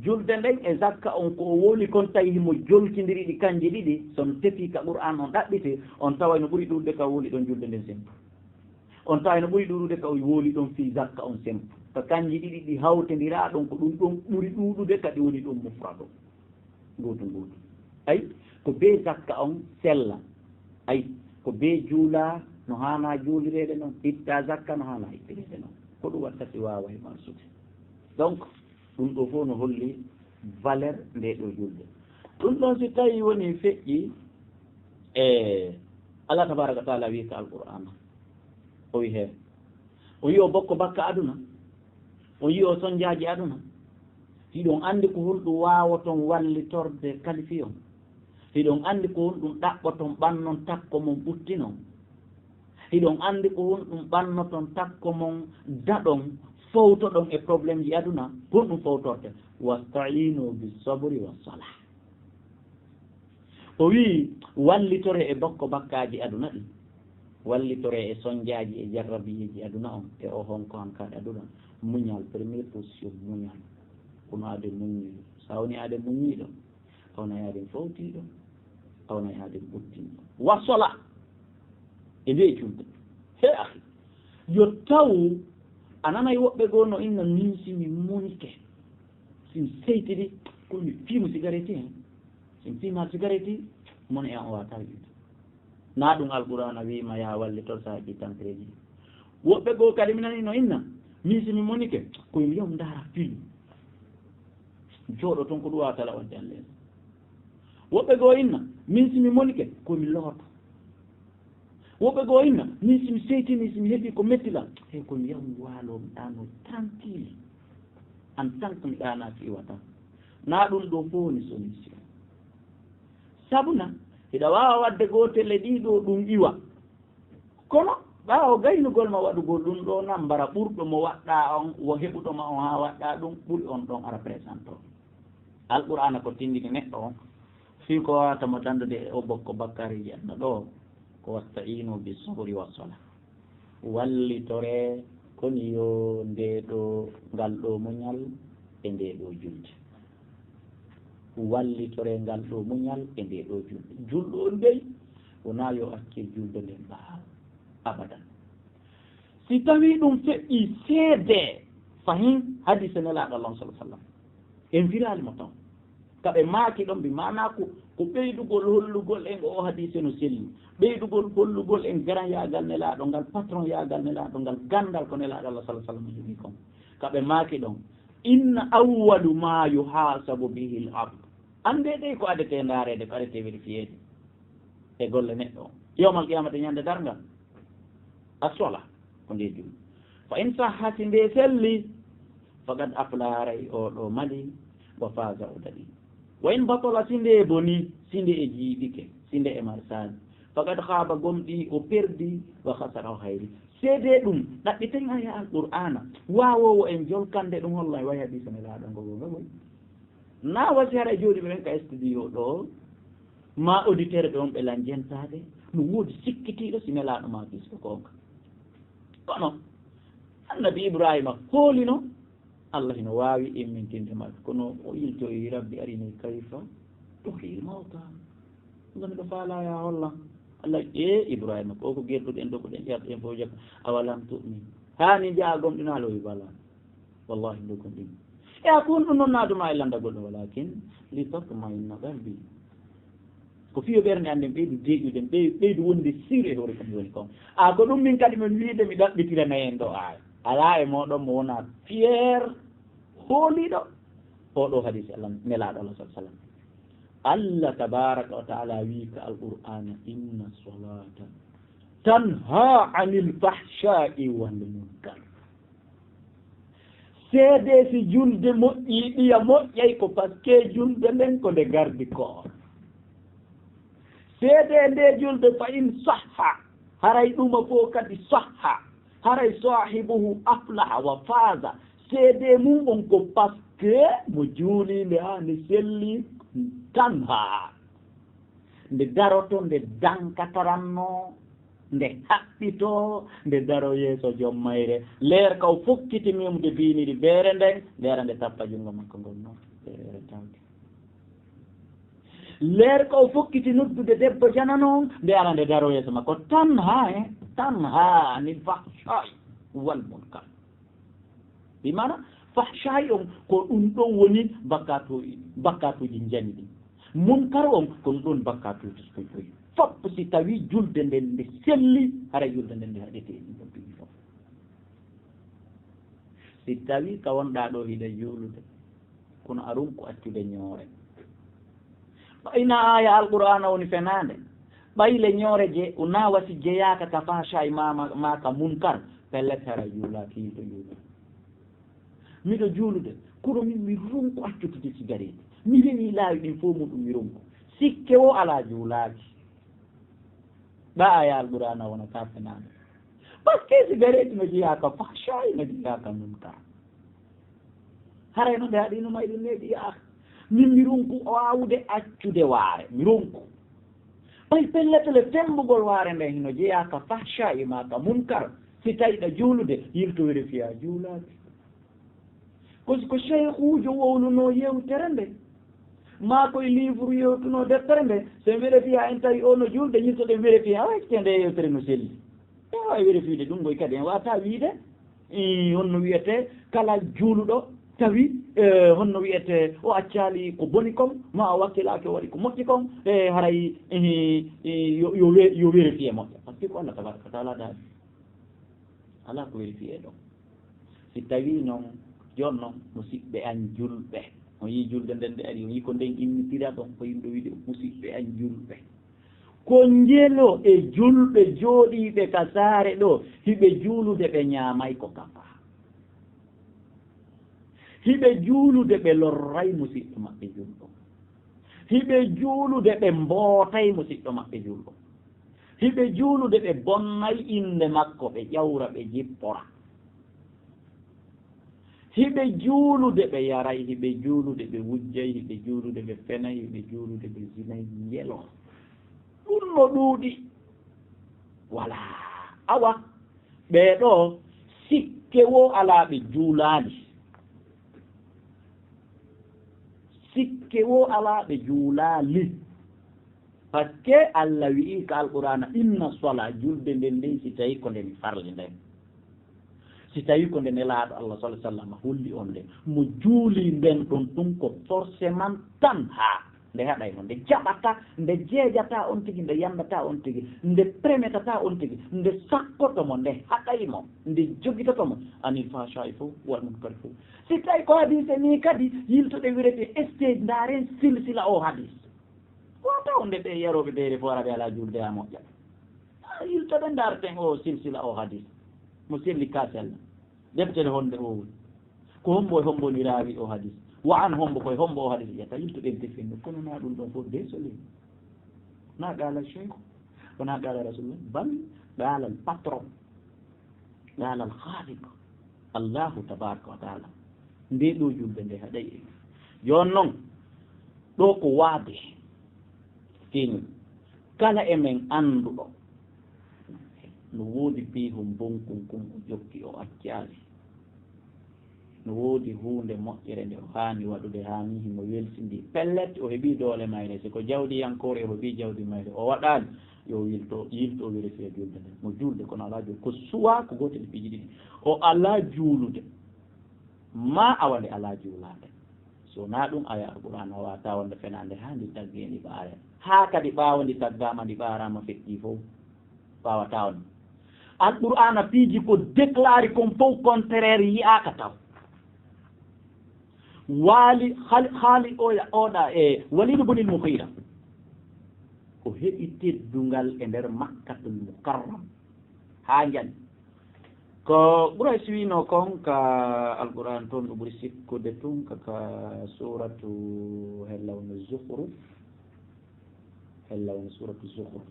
Julde nden e zakka on ko o woli kon tawi himo joltindiri ɗi kanji ɗiɗi, si on tefi ka Qur'an on ɗaɓɓiti, on taway no ɓuri ɗuuɗude ka o woli ɗon julde nden sempu. On taway no ɓuri ɗuuɗude ka o woli ɗon fii zakka on sempu. Ka kanji ɗiɗi ɗi hawtindira ɗon ko ɗum ɗon ɓuri ɗuuɗude ka ɗi woni ɗon mufrado. Gootum gootum. Ay, ko be zakka on sella. Ay, ko be juula no haana juulireede non, itta zakka no haana ittireede non. Ko ɗum watta si waaway marsude. Donc, ɗum ɗo fof no holli valeur nde ɗo julde. Ɗum ɗon si tawi woni feƴƴi e Allah tabaraka wa taala wi ka Alqur'aana. O wi he, o yi o bokko bakka aduna. O yi o sonjaaji aduna. Hiɗon anndi ko honɗum waawoton wallitorde kalifi on? Hiɗon anndi ko honɗum ɗaɓɓoton ɓannon takko mon ɓuttinon? Hiɗon anndi ko honɗum ɓannoton takko mon daɗon fowtoɗon e problème ji aduna? Ko honɗum fowtorte? Wasta'inu bis sabri was salah. O wi'i, wallitore e bokko bakkaaji aduna ɗin. Wallitore e sonjaaji e jarrabiyeeji aduna on, e o honko hankaaɗe aduna. Muñal, première position, muñal. Kono aade muññi. Sa woni aade muññiiɗo, a wonay aade fowtiiɗo, a wonay aade ɓuttinɗo. Wa sola. E nde julde. He akhi. Yo taw, a nanay woɓɓe goo no inna min si mi monike. Si mi seytiri, ko mi fiimu sigareti hen. Si mi fiima sigareti, mon e an o wata wiide. Na ɗum Alqur'aana wiima ya wallitor sa heɓi tampereeji. Woɓɓe goo kadi mi nani no inna, min si mi monike, ko mi yaw ndaara film. Jooɗo toon ko ɗum wawata laɓande an leeso. Woɓɓe goo inna, min si mi monike, ko mi looto. Woɓɓe goo inna, min si mi seytini, si mi heɓi ko metti lan, he ko mi yaw mi waalo, mi ɗaano tranquille. En tant que mi ɗaanaaki iwata. Na ɗum ɗo fof woni solution. Sabu na, hiɗa waawa waɗde gootel e ɗii ɗoo ɗum iwa. Kono ɓaawo gaynugol ma waɗugol ɗum ɗoo nambara ɓurɗo mo waɗɗaa on, wo heɓuɗo ma on haa waɗɗaa ɗum, ɓuri on ɗon ara présente o. Alqur'aana ko tindini neɗɗo on, fii ko wawata mo dandude e o bokko bakkaariiji aduna ɗoo, ko wasta'inu bi sabri wa sola. Wallitore, koni yo nde ɗo, ngal ɗo muñal e nde ɗo julde. Wallitore ngal ɗo muñal e nde ɗo julde. Julɗo on dey, wonaa yo accir julde nden ɓaawo. Abadan. Si tawii ɗum feƴƴii seede, fahin hadiise Nelaaɗo Allah on, sallallahu alaihi wasallam. En firaali mo tan. Ka ɓe maaki ɗon, bi maanaa ko, ko ɓeydugol hollugol en oo hadiise no selli. Ɓeydugol hollugol en garanyaagal Nelaaɗo ngal, patron-yaagal Nelaaɗo ngal, ganndal ko Nelaaɗo Allah, sallallahu alaihi wasallam, heɓi kon. Ka ɓe maaki ɗon, inna awwalu ma yuhasabu bihi al-abd. Annde dey ko adetee ndaareede, ko adetee vérifiyeede e golle neɗɗo on. Yawmal qiyamata, ñande darngal. As-sola, ko nde julde. Fa in sahha, si nde selli, faqad aflaha, haray o ɗo mali, wa faza, o daɗi. Wa in batala, si nde boni, si nde e jiiɓike, si nde e marsaani, faqad khaba, gomɗi o perdi, wa khasara, o hayri. Seedee ɗum, ɗaɓɓiten aya Alqur'aana, waawoowo en jolkande ɗum, holla e way hadiisa Nelaaɗo ngo goonga goy. Na wasi hara e jooɗiiɓe ɓen ka studio ɗo, ma auditeur ɓe on ɓe lan jentaade, no woodi sikkitiiɗo si Nelaaɗo ma kiisto ko goonga. Kono Annabi Ibraahiima hoolino, Allah hino waawi immintinde makko, kono o iltoyi, "Rabbi arini kayfa tuhyil mawta." Allah, miɗo faalaa yaa hollan. Allah, "Ee Ibraahiima, ko ko gerɗuɗen ɗo, ko ɗen ƴarɗen fof jaka, awalam tu'min?" Haa ni njaha gomɗinaale o wi, "Bala. Wallahi, miɗo gomɗini." E a ko honɗum non naaduma e lanndagol ɗum? "Walakin litatma'inna qalbi." Ko fiyo ɓernde an nden ɓeydu deeƴude, ɓey-, ɓeydu wonde siru e hoore ko mi woni kon. A ko ɗum min kadi min wiide mi ɗaɓɓitirana en ɗo aaya. Alaa e mooɗon mo wona fier hooliiɗo oɗo hadisi Allah, Nelaaɗo Allah sallallahu alaihi wasallam. Allah tabaraka wa ta'ala wi ka Alqur'ana, "Inna salata tanha anil fahsha'i wal munkar." Seedee si julde moƴƴi, ɗiya moƴƴay ko parce que julde nden ko nde gardi koor. Seedee nde julde fa in sahha, haray ɗuma fof kadi sahha, haray sahibuhu aflaha wa faza. Seedee mum on ko parce que mo juuli nde haa nde selli, tanha. Nde daroto, nde dankataranno, nde haɓɓito, nde daro yeeso joom mayre. Leer ka o fokkiti memde biiniri beere nden, nde ara nde tappa junngo makko ngon non. Beere tawde. Leer ka o fokkiti noddude debbo janano on, nde ara nde daro yeeso makko. Tanha, eh? Tanha anil fahsha'i wal munkar. Bi maana, fahsha'i on ko ɗum ɗon woni bakkatu-, bakkatuuji njani ɗin. Munkar on ko ɗum ɗon bakkatuuji ɗin ɗon. Fop si tawi julde nden nde selli, hara julde nden nde haɗete e ɗin ɗon piiji fof. Si tawi ka wonɗaa ɗo hiɗa juulude, kono a ronku accude ñoore. Ɓay na aya Alqur'aana woni fenaande, ɓay le ñoore je, o na wasi jeyaaka ka fahsha'i ma, ma, ma ka munkar, pellet hara juulaaki, yiɗo juula. Miɗo juulude, kono min mi ronku accutude sigareeti. Mi rewi laawi ɗin fof muɗum mi ronku. Sikke wo alaa juulaaki. Ɓa aya Alqur'aana wona ka fenaande. Parce que sigareeti no jeyaa ka fahsha'i, no jeyaa ka munkar. Haray no nde haɗi no may ɗum neeɓi yaaka. Min mi ronku waawude accude waare, mi ronku. Ɓay pelletele fembugol waare nden hino jeyaa ka fahsha'i ma ka munkar. Si tawi ɗa juulude, yilto were fiya juulaaki. Ko si ko seykuujo wowluno yewtere nde, maa koye livre yewtuno deftere nde, so en vérifié en tawi o no juulde, yiltoɗen vérifié, awa, ekkite nde yewtere no selli. E wawi vérifié ɗum ɗoy kadi, en wata wiide, i, honno wiyete kala juuluɗo tawi, e, honno wiyete o accali ko boni kon, ma o wakkilaaki o waɗi ko moƴƴi kon, e, haray, e, e, yo, yo we-, yo vérifié moƴƴa. Parce que ko Allah tabaraka wa taala daali. Alaa ko weli fiyee ɗon. Si tawii non, jooni non, musiɓɓe an julɓe, on yii julde nden nde ari, on yii ko nden innitira ɗon, ko yimɓe wiide, musiɓɓe an julɓe. Ko njelo e julɓe jooɗiiɓe ka saare ɗo, hiɓe juulude ɓe ñaamay ko kafa. Hiɓe juulude ɓe lorray musiɗɗo maɓɓe julɗo. Hiɓe juulude ɓe mbootay musiɗɗo maɓɓe julɗo. Hiɓe juulude ɓe bonnay innde makko, ɓe ƴawra, ɓe jippora. Hiɓe juulude ɓe yaray, hiɓe juulude ɓe wujjay, hiɓe juulude ɓe fenay, hiɓe juulude ɓe zinay, njelo. Ɗum no ɗuuɗi. Walaa. Awa, ɓee ɗoo, sikke woo alaa ɓe juulaali. Sikke woo alaa ɓe juulaali. Parce que Allah wi'i ka Alqur'aana, "Inna sola," julde nden nden, si tawi ko nde mi farli nden. Si tawi ko nde Nelaaɗo Allah, sallallahu alaihi wasallam, holli on nde, mo juuli nden ɗon tun ko forcément tanha. Nde haɗay mo, nde jaɓata, nde jeejata on tigi, nde yandata on tigi, nde premetata on tigi, nde sakkoto mo, nde haɗay mo, nde jogitoto mo, anil fahsha'i fof, wal munkari fof. Si tawi ko hadise ni kadi, yiltuɗe wirete stage, ndaaren silsila o hadis. Ko taw nde ɓe yarooɓe beere fof araɓe alaa juulde haa moƴƴa. Haa yiltoɗen ndaarten o silsila o hadis. Mo selli ka sella. Deftere honde o woni. Ko hombo e hombo ni raawi o hadis. Wa an hombo koye hombo o hadis ƴetta. Yiltoɗen defte no kono na ɗum ɗon fof désolé. Na qaala cheikh. Wona qaala rasulullah. Bal qaala al patron. Ngal Al Khaliq, Allahu tabaraka wa taala. Nde ɗo julde nde haɗay e. Jooni noon, ɗo ko waade. Feeñi. Kala e men annduɗo, no woodi piihun bonkun kun o jokki o accaali. No woodi huunde moƴƴere nde o haani waɗude, haani himo welsindi. Pellet, o heɓii doole mayre. Si ko jawdiyankoore, o heɓii jawdi mayre. O waɗaali, yo wilto, yilto o weli fee julde nden. Mo julde, kono alaa jul-, ko suwaa, ko gootel e piiji ɗiɗi. O alaa juulude. Maa a waɗe alaa juulaade. So wonaa ɗum, aya Alqur'aana waawataa wonde fenaande haa ndi taggee ndi ɓaare. Haa kadi ɓaawo ndi taggaama, ndi ɓaaraama feƴƴii fof. Waawataa on. Alqur'aana piiji ko déclaré kon fof contraire yi'aaka taw. Waali, haali, haali oya, oɗa e Waliid ibn al-Mughira. O heɓi teddungal e nder Makkatul Mukarram. Haa njani. Ko Quraysh wiino kon ka Alqur'aan toon, ɗo ɓuri sikkude tun ka, ka suuratu hella woni Zukhruf. Hella woni suuratu Zukhruf.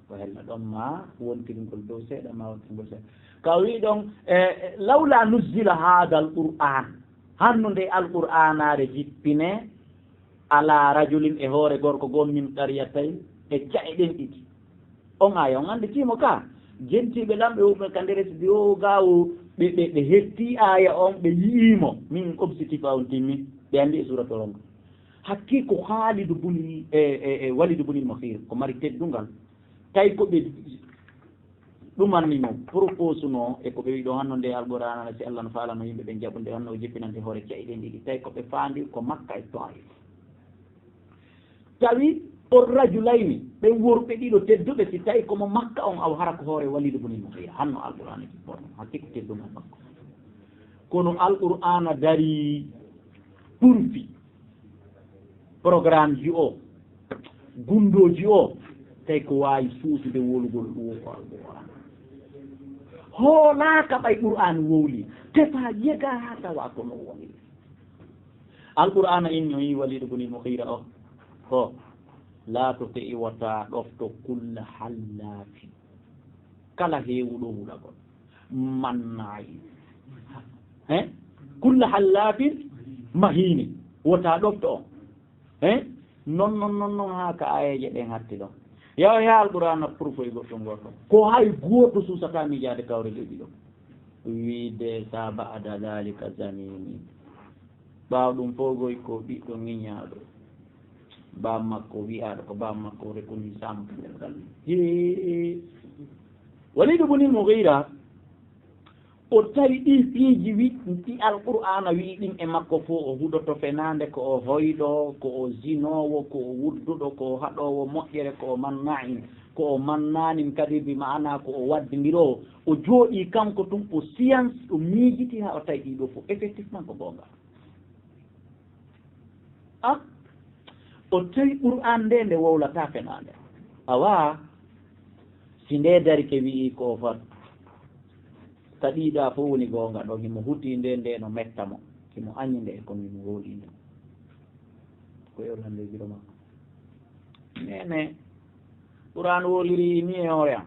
Ko hella ɗon ma wonkiringol dow seeɗa, ma wonkiringol seeɗa. Ka o wi'i ɗon, e, e, "Lawla nuzzila haadal Qur'aan." Hanno nde Alqur'aanaare jippine, "ala rajulin", e hoore gorko goo, "min qaryatayn", e ca'e ɗen ɗiɗi. On aya, on anndi timo ka. Jentiiɓe lamɓe wonɓe ka nder S D O gaawo, ɓe, ɓe, ɓe hetti aya on, ɓe yi'imo. Min objectif a on timmi. Ɓe anndi e suuratu rongo. Hakkii ko Khalid bun, e, e, e Walid bun al-Mughira, ko mari teddungal. Tawi ko ɓe ɗumanni mo, propose no, e ko ɓe wi'i ɗo hanno nde Alqur'aana, si Allah no faalano yimɓe ɓen jaɓude, hanno o jippinante hoore ca'e ɗen ɗiɗi. Tawi ko ɓe faandi ko Makka e Taif. Tawi on rajulayni, ɓen worɓe ɗiɗo tedduɓe, si tawi ko mo Makka on, aw hara ko hoore Walid bun al-Mughira. Hanno Alqur'aana jipporno, hakkii ko teddungal makko. Kono Alqur'aana darii, turfi programme ji o, gundooji o, tawi ko waawi suusude wowlugol ɗum ko Alqur'aana. Hoolaaka ɓay Qur'aana wowli, tefa yega haa tawa ko no woni. Alqur'aana inni o yi Walid bun al-Mughira o, ko, "Laa tuti', wota ɗofto, kulla hallaafin." Kala heewuɗo hulagol. Manna'in. He? Kulla hallaafin mahiinin. Wota ɗofto on. He? Non, non, non, non, haa ka aayeeje ɗen hatti ɗon. Yaw he Alqur'aana purfo e goɗɗum goɗɗum. Ko hay gooto suusataa miijaade kawre leydi ɗon. Wiide sa ba'da daalika zaniinin. Ɓaawo ɗum fof goy ko ɓiɗɗo ŋiñaaɗo. Baam makko wi'aaɗo ko baam makko rekuni saama ka nder galle. Hee. Waliid ibn al-Mughira, o tawi ɗii piiji wi-, ɗi Alqur'aana wi'i ɗin e makko fof, o huɗoto fenaande, ko o hoyɗo, ko o zinoowo, ko o wudduɗo, ko o haɗoowo moƴƴere, ko o manna'in, ko o mannaanin kadi, bi ma'ana ko o waddindiroowo. O jooɗii kanko tun, o science, o miijiti haa o tawi ɗii ɗoo fof. Effectivement ko goonga. Ah, o tawi Qur'aan nde, nde wowlataa fenaande. Awa, si nde dari ke wi'i ko o fat, ka ɗiɗa fof woni goonga ɗon, himo huti nde, nde no metta mo, himo añi nde, kono himo wowli nde. Ko e o lande biro makko. Nene, Qur'aan wowliri ni e hoore am.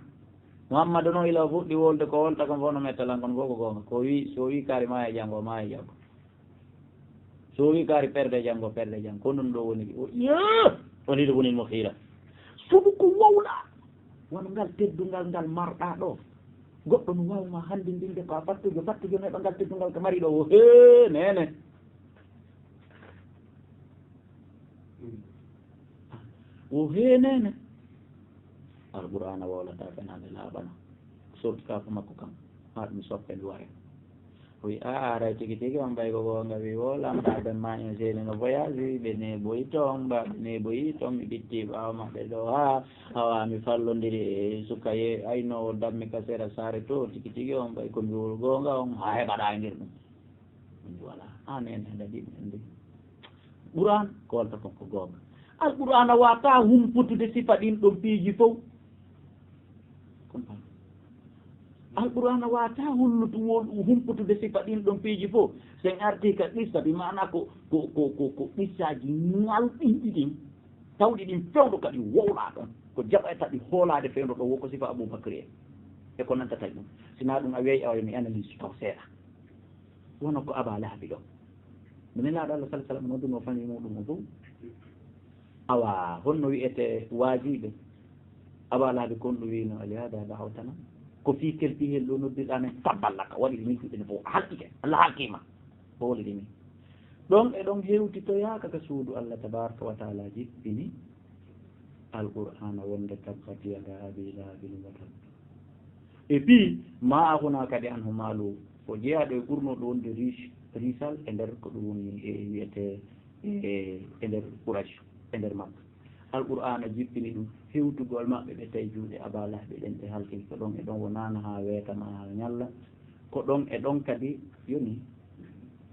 Muhammadu no ila o fuɗɗi wolde ko wolta kam fof no metta lan, kono fof ko goonga. Ko wi, so wi kaari maa e janngo, maa e janngo. So wi kaari perde janngo, perde janngo. Ko ɗum ɗo woni, o, yee! Waliid ibn al-Mughira. Suɓu ko wowla. Wano ngal teddungal ngal marɗa ɗo. Goɗɗo no waawi ma hanndindinde ko a fattujo, fattujo no heɓa ngal teddungal ko mari ɗo. O hee, nene. O hee, nene. Alqur'aana wowlata fenaande laaɓana. Sorti kafa makko kam. Haa ɗum soppe duware. O wi, "Aa, aray tigi tigi on ɓay ko goonga." Wi, "Wo, lamɗaaɓe ma en seeni no voyage, ɓe neeboyi toon, ba ɓe neeboyi toon, mi ɓitti ɓaawo maɓɓe ɗo haa, awa mi fallondiri e suka ye aynoowo dammi ka sera saare to, tigi tigi on ɓay ko mbiwol goonga on, haa heɓaɗaa e nder ɗum." Min wala. An en henda ɗiɗi en ɗi. Qur'aan ko walta kon ko goonga. Alqur'aana waawataa humputude sifa ɗin ɗon piiji fof. Alqur'aana waawataa hullutu wol-, humputude sifa ɗin ɗon piiji fof. Sen arti ka qissa, bi maana ko, ko, ko, ko, ko qissaaji ŋalɗinɗi ɗin, tawɗi ɗin fewndo kadi wowlaa ɗon. Ko jaɓayta ɗi hoolaade fewndo ɗo, wo ko sifa Abubakri en. E ko nantata ɗum, sinaa ɗum a wiyay awa mi analyse taw seeɗa. Wona ko Aba Lahabi ɗo. Mo Nelaaɗo Allah sala sallam noddunoo famille muɗum o fof. Awa honno wiyete waajiiɓe? Aba Lahabi kon ɗum wiyno, "Alihada dahawtana?" Ko fii kelti hel ɗo noddirɗa men, "Tabban laka, waɗi min juɗɗe fof, a halkike, Allah halkima." O wowlidi min. Ɗon e ɗon hewtitoyaaka ka suudu Allah tabaraka wa taala jippini Alqur'aana wonde tabbat yada abi lahabin wa tab. Et puis, ma aghna kadi anhu malu, o jeyaaɗo e ɓurnoɗo wonde riche, risal e nder ko ɗum woni e wiyete e, e nder Quraysh, e nder Makka. Alqur'aana jippini ɗum, hewtugol maɓɓe ɓe tawi juuɗe Aba Lahabi ɗen ɓe halki, ko ɗon e ɗon wonana haa weetama haa ñalla, ko ɗon e ɗon kadi yoni.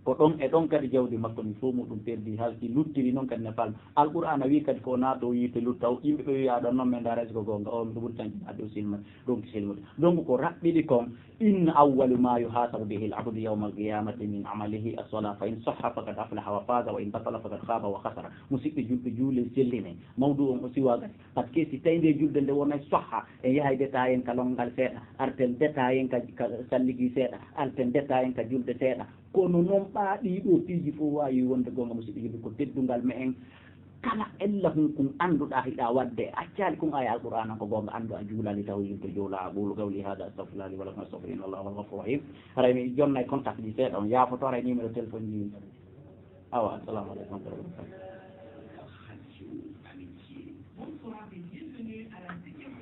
Ko ɗon e ɗon kadi jawdi makko ni fof muɗum perdi, halki, luttiri noon kadi ne palma. Alqur'aana wi kadi ko naato yiite lutta o, yimɓe ɓe wiya ɗon noon men ndaara est-ce que goonga o, miɗo ɓuri tan adde o silma, donc silmude. Donc ko raɓɓiɗi kon, inna awwalu ma yuhasabu bihi al-abdu yawma al-qiyamati min amalihi as-salah, fa in sahha faqad aflaha wa faza, wa in batala faqad khaba wa khasara. Musidɓe julɓe, juule selline, mawdu on o siwa kadi. Parce que si tawi nde julde nde wonay sahha, en yahay deta en ka longal seeɗa, arten deta en ka, ka salligi seeɗa, arten deta en ka julde seeɗa. Kono noon ɓaa ɗii ɗoo piiji fof waawi wonde goonga, musidɓe julɓe, ko teddungal me'en. Kala ella hun kun annduɗaa hiɗa waɗde, accaali kun aya Alqur'aana ko goonga, anndu a juulali taw yimɓe juula. أقول قولي هذا أستغفر الله لي ولكم، أستغفر إن الله هو الغفور الرحيم. Haray mi jonnay contact ji seeɗa, on yaafoto, haray numéro téléphone ji. Awa, assalamu aleykum wa rahmatullah.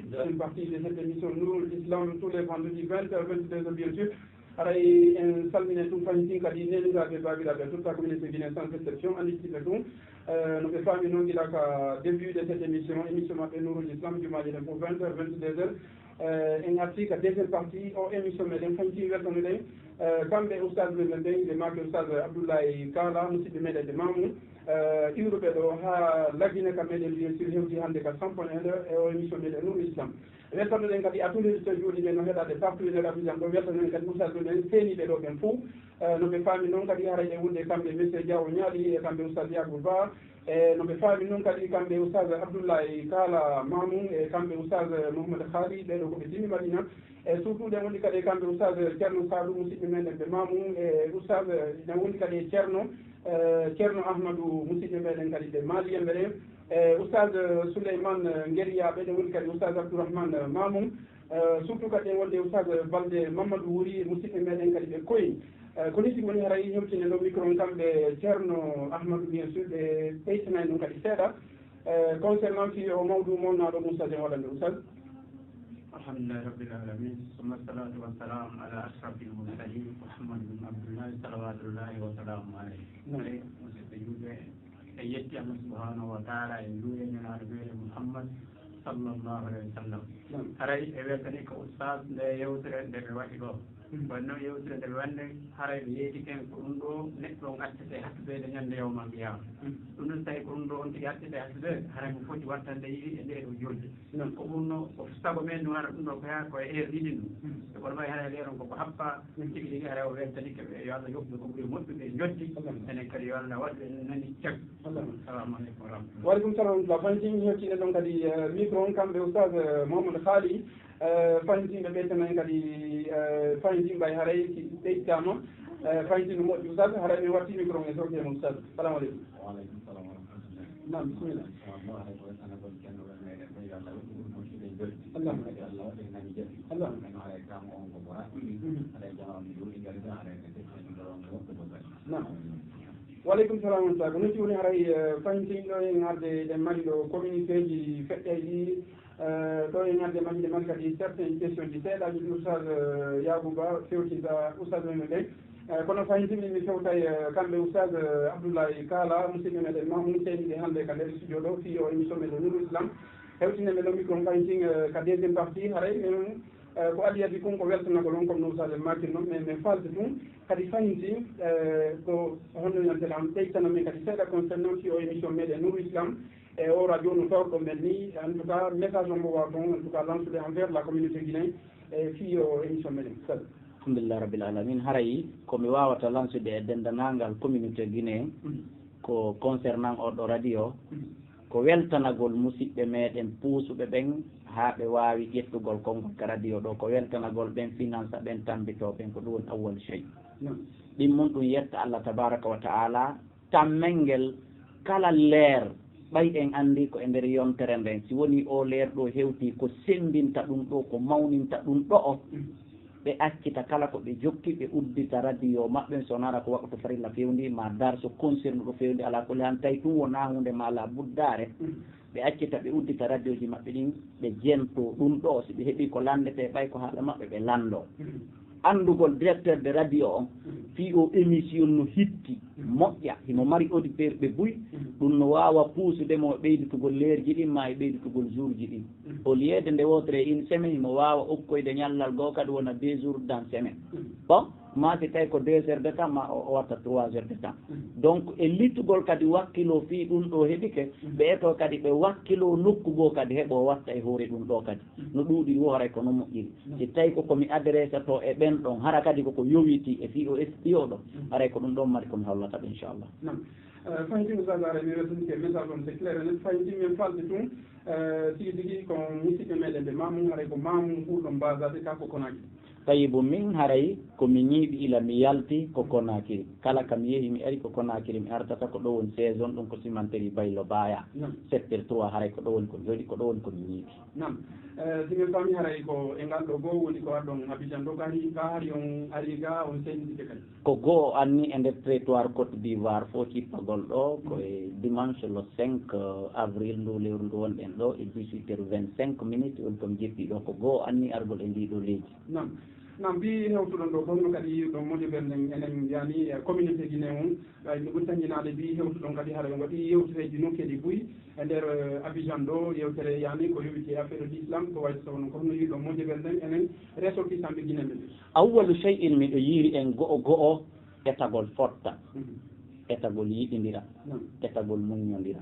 Deuxième partie de cette émission Nourul Islam, tous les vendredis, vingt heures, vingt-deux heures, bien sûr. Haray en salmine ɗum fahitin kadi neniraaɓe, baabiraaɓe, toute la communauté guinéenne sans exception, annditiiɓe ɗum. Euh, no ɓe faami noon, gila ka début de cette émission, émission maɓɓe Nourul Islam, jumaaji ɗen fof, vingt heures, vingt-deux heures. Euh, en arti ka deuxième partie o émission meɗen, fahitin weltanoɗen, euh, kamɓe oustaz men ɓen, ɓe maaki oustaz Abdoulaye Kala, musidɓe meɗen ɓe Mamou, euh, iwruɓe ɗo haa Lagine ka meɗen, bien sûr, hewti hannde ka cent point un e o émission meɗen Nourul Islam. Weltanoɗen kadi a tunde so jooɗi men no heɗade partout e nder Abidjan ɗo, weltanoɗen kadi oustaz men seeniiɓe ɗo ɓen fof. Eh, no ɓe faami noon kadi haray e wonde kamɓe monsieur Diaw Ñaaɗi e kamɓe oustaz Yacoub Ba, e no ɓe faami noon kadi kamɓe oustaz Abdoulaye Kala Mamoun e kamɓe oustaz Mouhamed Khali, ɓee ɗo ko ɓe timmi Madina. E surtout ɗen woni kadi e kamɓe oustaz Ceerno Saadu, musidɓe meɗen ɓe Mamoun, e oustaz, eh, ɗen woni kadi e Ceerno, eh, Ceerno Ahmadou, musidɓe meɗen kadi ɓe Mali en ɓe ɗen. E oustaz, eh, Souleymane, eh, Ngeriya, ɓe ɗen woni kadi oustaz Abdourahmane, eh, Mamoun. Eh, surtout kadi en wonde oustaz Balde Mamadou Wuri, musidɓe meɗen kadi ɓe Koyi. Eh, ko ni tigi woni haray hewtinen ɗo micro on kamɓe Ceerno Ahmadou, bien sûr, ɓe ɓeytanani ɗum kadi seeɗa. Eh, concernant fi o mawdu molnaɗo Moussa Dieng waɗande oustaz. الحمد لله رب العالمين، ثم الصلاة والسلام على أشرف المرسلين محمد بن عبد الله صلوات الله وسلامه عليه. Naam. Musidɓe julɓe, en yetti Allah subhanahu wa taala, en njuuri e Nelaaɗo meɗen Muhammad sallallahu alayhi wa sallam. Naam. Haray e weltani ko oustaz nde yewtere nde ɓe waɗi ɗo. Mm. Kono noon yewtere nde ɓe waɗi nde, haray ɓe yeetike ko ɗum ɗo neɗɗo on accete hattude ñande yawmal qiyama. Mm. Ɗum noon tawi ko ɗum ɗo on tigi accete hattude, haray mo foti wattande yiɗi e nde ɗo julde. Noon. Ko ɗum no, ko sago men no waɗa ɗum ɗo ko yaa ko e heure ɗiɗi ɗum. Mm. E kono may haray leeron koko happa, mm, tigi tigi haray o weltanike ɓe, yo Allah yoɓ ɓe ko ɓuri moƴƴude e njotti. Allahumma. Enen kadi yo Allah waɗ ɓe nani cag. Allahumma. Assalamu aleykum wa rahmatullah. Wa aleykum salam wa rahmatullah. Fahitin hettinen ɗon kadi, eh, micro on kamɓe oustaz, eh, Mouhamadou Khali, eh, fahitin ɓe ɓeytana en kadi, eh, fahitin ɓay haray si ɓeytama, eh, fahitin no moƴƴi oustaz, haray mi watti micro on e sorti e mon oustaz. Salamu aleykum. Wa aleykum salam wa rahmatullah. Naam, bisimilla. Inchallah, hay ko wonata ko ceerno men meɗen ɓe, yo Allah waɗ ɗum moƴƴude e jolde. Allahumma. Kadi Allah waɗ en nani jaɓi. Allahumma. Kono haray kam on ko Bora. Mhm. Haray jama on jooɗi ngal tan, haray ɓe tefta ɗum ɗo on ko woɓɓe ɗo kadi. Naam. Wa aleykum salam wa rahmatullah. Ko noon tigi woni haray, eh, fahitin ɗo en arde eɗen mari ɗo communiqué ji feƴƴayɗi, eh, ɗo en arde mari, eɗen mari kadi certaines questions ji seeɗa, ji oustaz, eh, Yacouba fewtinta oustaz men ɓen. Eh, kono fahitin min mi fewtay, eh, kamɓe oustaz, eh, Abdoulaye Kala, musidɓe meɗen Mamoun seniɓe hannde ka nder studio ɗo, fii o émission meɗen Nourul Islam. Hewtinde men ɗo micro on fahitin, eh, ka deuxième partie, haray men Eh, ko adii adii kon ko weltanagol on, comme no Oustaz en maakiri noon, mais, mais falde tun kadi fahinti, eh, ko honno yontere am ɓeytana men kadi seeɗa concernant si o émission meɗen Nourou Islam e o radio no torɗo men ni, en tout cas message on mo wawa ton en tout cas lancude envers la communauté guinéen e fii o émission meɗen. Salut. Alhamdulillah Rabbil Alamin. Haray ko mi wawata lancude e dendanangal communauté guinéen, mm, ko concernant oɗo radio, mm, ko Ko weltanagol musiɓɓe meɗen puusuɓe ɓen haa ɓe waawi ƴettugol konngol ka radio ɗo, ko weltanagol ɓen, finansa ɓen, tambitoo ɓen, ko ɗum woni awwal shay. Ɗin mun ɗum yetta Allah tabaraka wa ta'ala, tammel ngel kala leer, ɓay en anndi ko e nder yontere nden, si woni o leer ɗo hewti ko semmbinta ɗum ɗo, ko mawninta ɗum ɗo o, ɓe accita kala ko ɓe jokki, ɓe uddita radio maɓɓe, so nara ko waqtu farilla fewndi, ma darso concerne ɗo fewndi, ala kulli han, tawi tun wona hunde ma la buddaare, ɓe accita, ɓe uddita radioji maɓɓe ɗin, ɓe jento ɗum ɗo, si ɓe heɓi ko landete, ɓay ko haala maɓɓe, ɓe lando. Anndugol directeur de radio on, fii o émission no hitti, moƴƴa, himo mari auditeur ɓe buy, ɗum no waawa puusude mo e ɓeyditugol leerji ɗin, ma e ɓeyditugol jourji ɗin. Au lieu de nde wootere e une semaine, himo waawa okkoyde ñallal goo kadi wona deux jours dans semaine. Bon, ma si tawi ko deux heures de temps, ma o o watta trois heures de temps. Donc, e littugol kadi wakkilo fii ɗum ɗo heɓike, ɓe eto kadi ɓe wakkilo nokku goo kadi heɓo watta e hoore ɗum ɗo kadi. No ɗuuɗiri wo, haray ko no moƴƴiri. Si tawi ko ko mi adresse to e ɓen ɗon, hara kadi ko ko yowiti e fii o S P O ɗo, haray ko ɗum ɗon mari ko mi hollata ɓe, inchallah. Naam. Eh, fayin tigi, Oustaz, haray mi weltanike message on, c'est clair et net. Fayin tigi, min falde tun, eh, tigi tigi ko musiɓɓe meɗen ɓe Mamum, haray ko Mamum ɓurɗon basade ka ko Konakiri. Tayibu, min haray ko mi ñiiɓi ila mi yalti ko Konakiri. Kala ka mi yehi mi ari ko Konakiri mi artata, ko ɗo woni saison, ɗum ko cimenterie Baylo Baya. Naam. Secteur trois, haray ko ɗo woni ko mi hoɗi, ko ɗo woni ko mi ñiiɓi. Naam. Eh, si min faami haray ko e ngal ɗo goo woni ko waɗɗon Abidjan ɗo, ka hari, ka hari on ari ga on sendike kadi? Ko goo anni e nder territoire Côte d'Ivoire fof cippagol ɗo, ko e dimanche le cinq avril ndu lewru ndu wonɗen ɗo e dix-huit heures vingt-cinq minutes woni ko mi jeppi ɗo. Ko goo anni argol e ndi ɗo leydi. Naam. Naam, mbi hewtuɗon ɗo ko honno kadi yiwɗon moƴƴo ɓerɗe enen yani e communauté Guinée on, ɓay no ɓuri tanjinaade mbi hewtuɗon kadi haray on waɗi yewtereeji nokkeeji buy e nder, eh, Abidjan ɗo, yewtere yani ko yowiti e affaire l'islam, ko wayi so wonno ko honno yiwɗon moƴƴo ɓerɗe enen ressortissant ɓe Guinée ɓe? Awwalu shay'in miɗo yiiri en go'o go'o etagol fotta, etagol yiɗindira, etagol muññondira.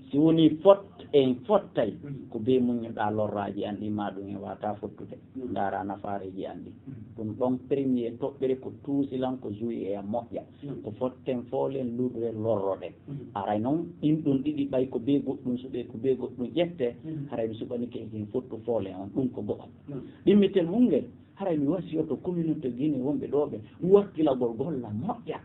Si woni fot en fottay, ko be muññoɗaa lorraaji an ɗi ma ɗum en wata fottude. Ndaara nafaareeji an ɗi. Ɗum ɗon premier toɓɓere ko tuusi lan, ko juwi e am moƴƴa. Ko fotten foolen lurre lorroɗen. Aray non ɗin ɗon ɗiɗi ɓay ko be goɗɗum suɓe, ko be goɗɗum ƴette, haray mi suɓanike e hen fottu foolen on. Ɗum ko go'o. Ɗimmiten hungel. Haray mi wasiyoto communauté Guinée wonɓe ɗo ɓe wakkilagol golla moƴƴa.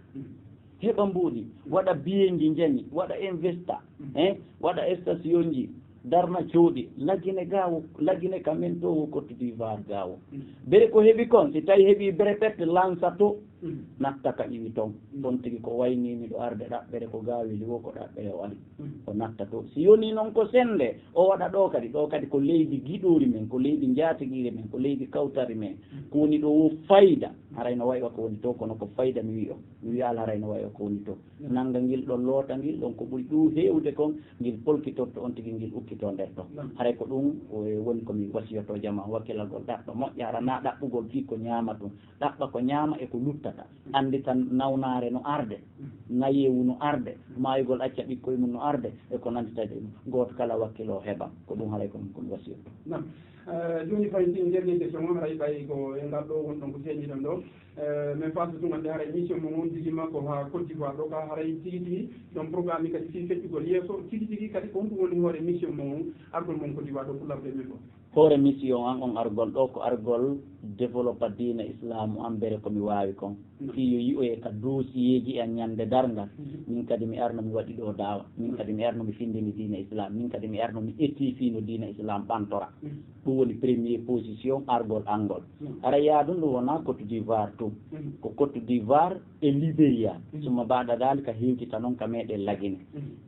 Heɓa mbuuɗi, waɗa biyeeji njani, waɗa investa, hein, waɗa stationji, darna cooɗi, lagine gawo, lagine ka men to wo Côte d'Ivoire gawo. Bere ko heɓi kon, si tawi heɓi brepet, lansa to, natta ka iwi ton. Ton tigi ko wayni miɗo arde ɗaɓɓere ko gawili wo ko ɗaɓɓere o ari. O natta to. Si yoni non ko sende, o waɗa ɗo kadi, ɗo kadi ko leydi giɗori men, ko leydi njatigiire men, ko leydi kawtari men. Ko woni ɗo wo fayda, haray no wayi wa ko woni to, kono ko fayda mi wi'o. Mi wi'aali haray no wayi wa ko woni to. Nanga ngil ɗon, loota ngil ɗon, ko ɓuri ɗum heewde kon, ngil polkitorto on tigi, ngil ukkito nder ton. Haray ko ɗum, o, woni ko mi wasiyoto jama, wakkilagol ɗaɓɓa moƴƴa, hara na ɗaɓɓugol fii ko ñaama ɗum. Ɗaɓɓa ko ñaama e ko luttata. Anndita nawnaare no arde, nayeewu no arde, maayugol acca ɓikkoy mum no arde, e ko nanndi tawi ɗum. Gooto kala wakkilo heɓa. Ko ɗum haray ko min kon wasiyotto. Naam. Eh, jooni fayi si en njernii question on, haray ɓay ko e ngal ɗo wonɗon ko seeniɗon ɗo. Eh, min faasa tun annde haray mission mo on jigi makko haa Côte d'Ivoire ɗo ka, haray tigi tigi ɗon programme kadi fii feƴƴugol yeeso, tigi tigi kadi ko honɗum woni hoore mission mo on, argol mon Côte d'Ivoire ɗo pour l'arde min fof? Hoore mission an on argol ɗo ko argol développa diina islaamu an, bere ko mi waawi kon. Fii yo yi'oye ka dossier ji an ñande darngal. Min kadi mi arno mi waɗi ɗo daawa. Min kadi mi arno mi findini diina islam. Min kadi mi arno mi ƴetti fii no diina islam ɓantora. Ɗum woni premier position argol angol. Hara yaadun ɗum wona Côte d'Ivoire tun. Ko Côte d'Ivoire e Liberia. Summa baada dalika hewtita non ka meɗen Lagine.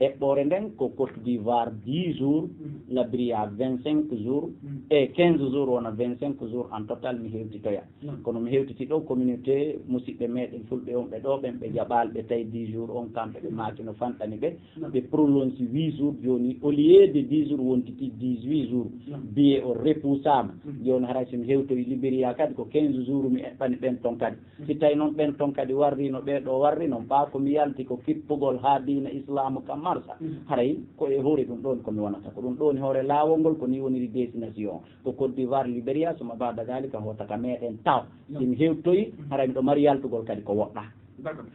Eɓɓoore nden ko Côte d'Ivoire dix jours, Liberia vingt-cinq jours, e quinze jours wona vingt-cinq jours en total mi hewtitoya. Kono mi hewtiti ɗo communauté musiɓɓe meɗen fulɓe on ɓe ɗo ɓen ɓe jaɓaali ɓe tawi dix jours on kamɓe ɓe maaki no fanɗani ɓe. Ɓe prolonge huit jours jooni, au lieu de dix jours wontiti dix-huit jours. Billet o repoussaama. Jooni haray si mi hewtoyi Liberia kadi ko quinze jours mi eɓɓani ɓen ton kadi. Si tawi noon ɓen ton kadi warrino ɓee ɗo warri noon, ɓaa ko mi yalti ko kippugol haa diina islaamu ka marsa. Haray ko e hoore ɗum ɗoon ko mi wonata. Ko ɗum ɗoon hoore laawol ngol ko ni woniri destination. Ko Côte d'Ivoire, Liberia, suma baada dalika hoota ka meɗen taw. Si mi hewtoyi, haray miɗo mari yaltugol kadi ko woɗɗaa. D'accord.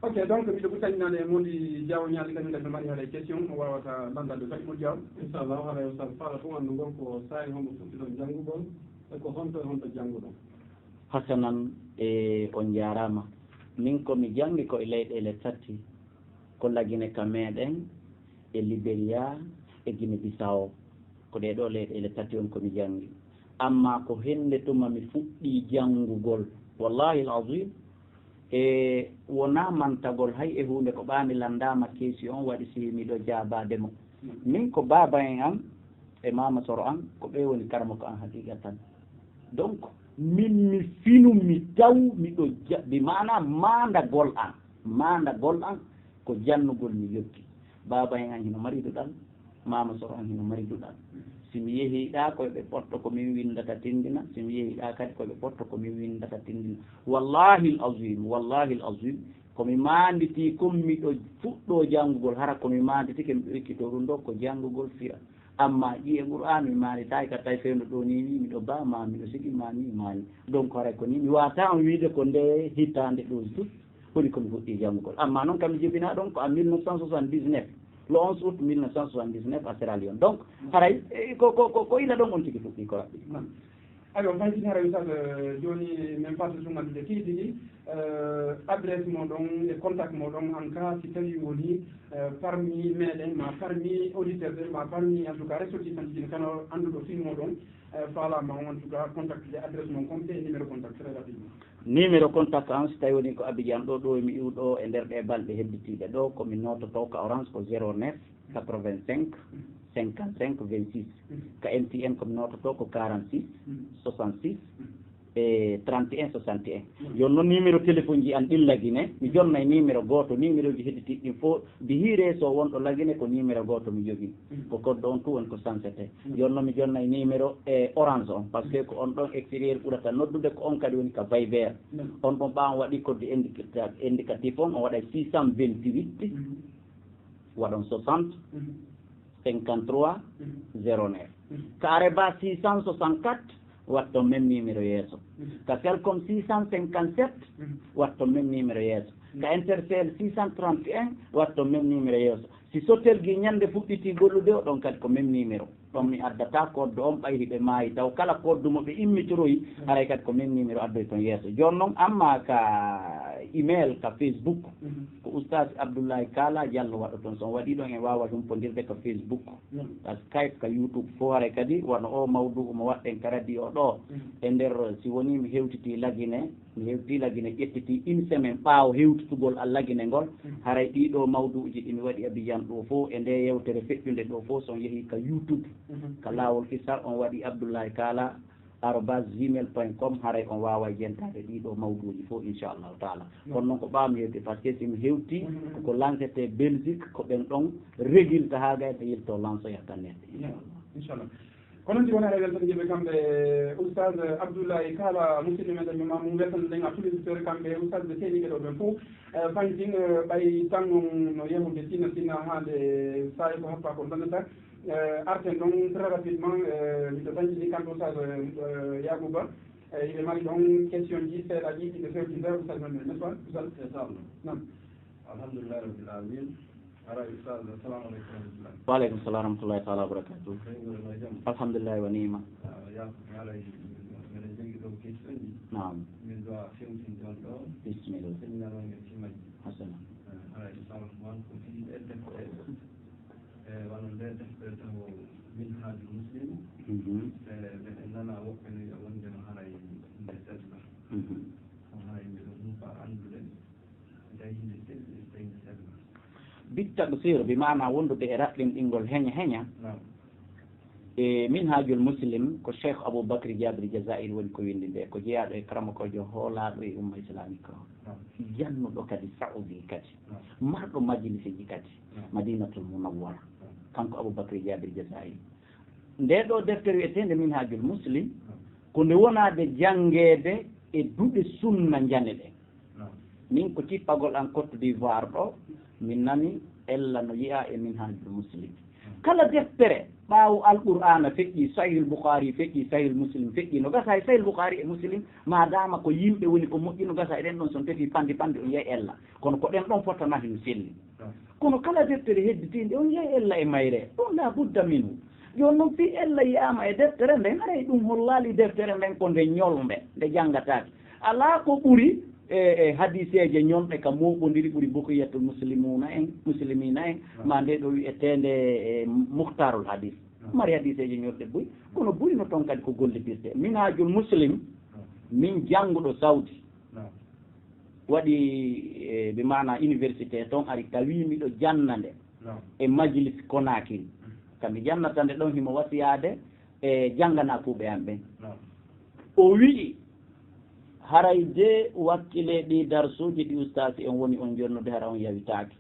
Ok, donc miɗo ɓurtaninaade e Modi Diaw ñaali kañum kadi no mari haɗa question o wawata landade kadi Modi Diaw. Inchallah, haɗa yo sal faala fof anndu ngol ko saari hombo fuɗɗiɗon janngugol e ko honto e honto jannguɗon. Hasanan, e on njaaraama. Min ko mi janngi ko e leyɗeele tati, ko Lagine ka meeɗen, e Liberia, e Guinée Bissau. Ko ɗee ɗoo leyɗeele tati on ko mi janngi. Amma ko hennde tuma mi fuɗɗii janngugol. Wallahi al-azim, e wonaa mantagol hay e huunde ko ɓaami lanndaama keesi on waɗi si miɗo jaabaade mo. Min ko baaba en an e maama soro an, ko ɓe woni karamoko an haqiqatan. Donc, min mi finu mi taw miɗo ja-, bi maana maandagol an, maandagol an ko jannugol mi yokki. Baaba en an hino mari duɗal, maama soro an hino mari duɗal. Si mi yehi ɗa ko ɓe ɓorto ko min winndata tinndina, si mi yehi ɗa kadi ko ɓe ɓorto ko min winndata tinndina. Wallahi al-azim, wallahi al-azim, ko mi maanditi kon miɗo fuɗɗo janngugol, hara ko mi maanditike miɗo ekkito ɗum ɗo ko janngugol fira. Amma ƴiye Qur'an mi maanditaaki ka tawi fewndo ɗo ni ni miɗo ba ma miɗo sigi ma ni ma ni. Donc haray ko ni mi wata on wiide ko nde hitaande ɗo tout woni ko mi fuɗɗi janngugol. Amma noon kam mi jibina ɗon ko en mille neuf cent soixante-dix-neuf, le onze août mille neuf cent soixante-dix-neuf à Sierra Leone. Donc haray, eh, ko, ko, ko, ko ila ɗon on tigi fuɗɗi ko raɓɓi. Aywa, Faye Tine, haray Oustaz, eh, jooni min fadde sunnatude tigi tigi, eh, adresse mo ɗon e contact mo ɗon, en cas si tawi woni, eh, parmi meɗen, ma parmi auditeur ɓe, ma parmi, en tout cas, ressortissant ji, kano annduɗo film mo ɗon, eh, faalama on, en tout cas, contact de adresse mon complet e numéro contact très rapidement. Numéro contact an, si tawi woni ko Abidjan ɗo, ɗo mi iwɗo e nder ɗe balɗe hedditiiɗe ɗo, ko mi nototo ka Orange ko zéro neuf, quatre-vingt-cinq, cinquante-cinq, vingt-six. Ka M T N ko mi nototo ko quarante-six, soixante-six, e trente et un, soixante et un. Yon noon numéro téléphone ji an ɗin Lagine, mi jonnay numéro gooto, numéro ji hedditiiɗi ɗin fof, bi hiire so wonɗo Lagine ko numéro gooto mi jogii. Ko code on tout woni ko sansete. Yon noon mi jonnay numéro e Orange on, parce que ko on ɗon extérieur ɓurata noddude, ko on kadi woni ka Viber. On ɗon ɓaawo waɗi code indica-, indicatif on, on waɗay six cent vingt-huit, waɗon soixante, cinquante-trois, zéro neuf. Ka Areba six cent soixante-quatre, watto même numéro yeeso. Ka Celcom six cent cinquante-sept, watto même numéro yeeso. Ka Intercell six cent trente et un, watto même numéro yeeso. Si Sotel gi ñande fuɗɗiti gollude o, ɗon kadi ko même numéro. Ɗon mi addata koddo on ɓay hiɓe maayi taw kala koddu mo ɓe immitoroyi, haray kadi ko même numéro addoy ton yeeso. Jooni noon amma ka email, ka Facebook, ko Oustaz Abdoulaye Kala Diallo waɗo ton. So on waɗi ɗon en waawa humpondirde ka Facebook. Ka Skype, ka YouTube fof haray kadi wano o mawdu'u mo waɗɗen ka radio ɗo. E nder si woni mi hewtiti Lagine, mi hewti Lagine, ƴettiti une semaine ɓaawo hewtitugol a Lagine ngol, haray ɗiɗo mawduuji ɗi mi waɗi Abidjan ɗo fof e nde yewtere feƴƴunde ɗo fof, so on yehi ka YouTube, ka laawol kisal, on waɗi Abdoulaye Kala arobase gmail point com, haray on waaway jentaade ɗiɗo mawduuji fof, inchallahu taala. Kono noon ko ɓaawo mi hewti, parce que si mi hewti, koko lancete Belgique, ko ɓen ɗon régulta haa gayta yilto lançoya ka net, inchallah. Inchallah. Kono si wonaa e weltandiiɓe kamɓe Oustaz Abdoulaye Kala, musidɓe men dañu ma mum weltanɗen à tous les auditeurs kamɓe Oustaz ɓe seeniiɓe ɗo ɓen fof. Eh, Faye Tine, eh, ɓay tan on no yahude sinna sinna haa nde saa'i ko happa ko dannata. Eh, arten ɗon très rapidement, eh, miɗo dañi kanko Oustaz, eh, Yacouba. Eh, hiɓe mari ɗon question ji seeɗa ɗi hiɓe fewti nder Oustaz men, n'est-ce pas? Oustaz? Inchallah. Naam. Alhamdulillah Rabbil Alamin. Haray Oustaz, assalamu aleykum wa rahmatullah. Wa aleykum salam wa rahmatullahi taala wa barakatuh. Alhamdulillah wa ni'ma. Ah, ya, haray, meɗen jogii ɗo question ji. Naam. Min ɗo a fewtinde on ɗo. Bismillah. Seminar on e simaji. Hasanan. Eh, haray Oustaz Ousmane ko fii e defte. Eh, wano nde defte tawo Minhajul Muslim. Mhm. Eh, meɗen nana woɓɓe no wi'a wonde no haray nde sella. Mhm. Kono haray miɗo huufa anndude. Bittaɓe siro bi maana wondude e raɗɗinɗingol heña heña. E Minhajul Muslim ko Cheikh Abou Bakri Jabir Jazair woni ko windi nde, ko jeyaaɗo e karamokoojo hoolaaɗo e umma islamique o. Jannuɗo kadi Saudi kadi. Marɗo majliseji kadi. Madinatul Munawwara. Kanko Abou Bakri Jabir Jazair. Nde ɗo deftere wi'eteende Minhajul Muslim, ko nde wonaade janngeede e duɗe sunna njane ɗen. Min ko kippagol an Côte d'Ivoire ɗo, min nani ella no yi'a e Minhajul Muslim. Kala deftere Ɓaawo Alqur'aana feƴƴi, Sahih Bukhari feƴƴi, Sahih Muslim feƴƴi, no gasa e Sahih Bukhari e Muslim, maadaama ko yimɓe woni ko moƴƴi, no gasa e ɗen ɗon, so on tefi panndi panndi, on yahi ella. Kono ko ɗen ɗon fottanaa hino selli. Kono kala deftere hedditiinde, on yahi ella e mayre. Ɗum la budda minhu. Jooni noon, fii ella yiyaama e deftere nden, haray ɗum hollaali deftere nden ko nde ñolnde, nde janngataake. Alaa ko ɓuri e, e hadiseeje ñolɗe ka mooɓondiri ɓuri Bughyatul Muslimuna en, Muslimina en, ma nde ɗo wi'eteende e Mukhtarul Hadis. Mari hadiseeje ñolɗe buy, kono ɓuri no toon kadi ko gollitirte. Minhajul Muslim, min jannguɗo Saudi, waɗi, e, bi maana université toon, ari tawi miɗo janna nde e majlis Konakiri. Ka mi jannata nde ɗon, himo wasiyaade e janngana kuuɓe am ɓen. O wi'i, haray de wakkile ɗi darsuuji ɗi ustaasi en woni on jonnude, hara on yawitaaki.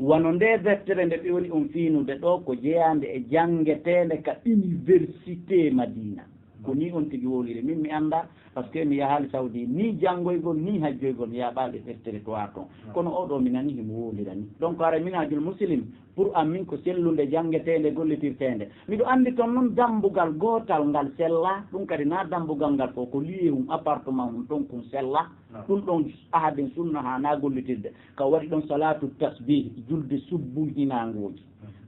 Wano nde deftere nde ɓe woni on fiinude ɗo, ko jeyaande e janngeteende ka université Madina. Ko ni on tigi wowliri. Min mi annda, parce que mi yahaali Saudi, ni janngoygol, ni hajjoygol, mi yaɓaali e territoire ton. Kono o ɗo mi nani himo wowlira ni. Donc, haray Minhajul Muslim, pour an min ko sellunde, janngeteende, gollitirteende. Miɗo anndi ton non dambugal gootal ngal sella, ɗum kadi na dambugal ngal fof, ko liye hum, appartement hum, ɗon kun sella. Ɗum ɗon ahaden sunna haa na gollitirde. Ka waɗi ɗon salatu tasbih, julde subbuhinaangooji.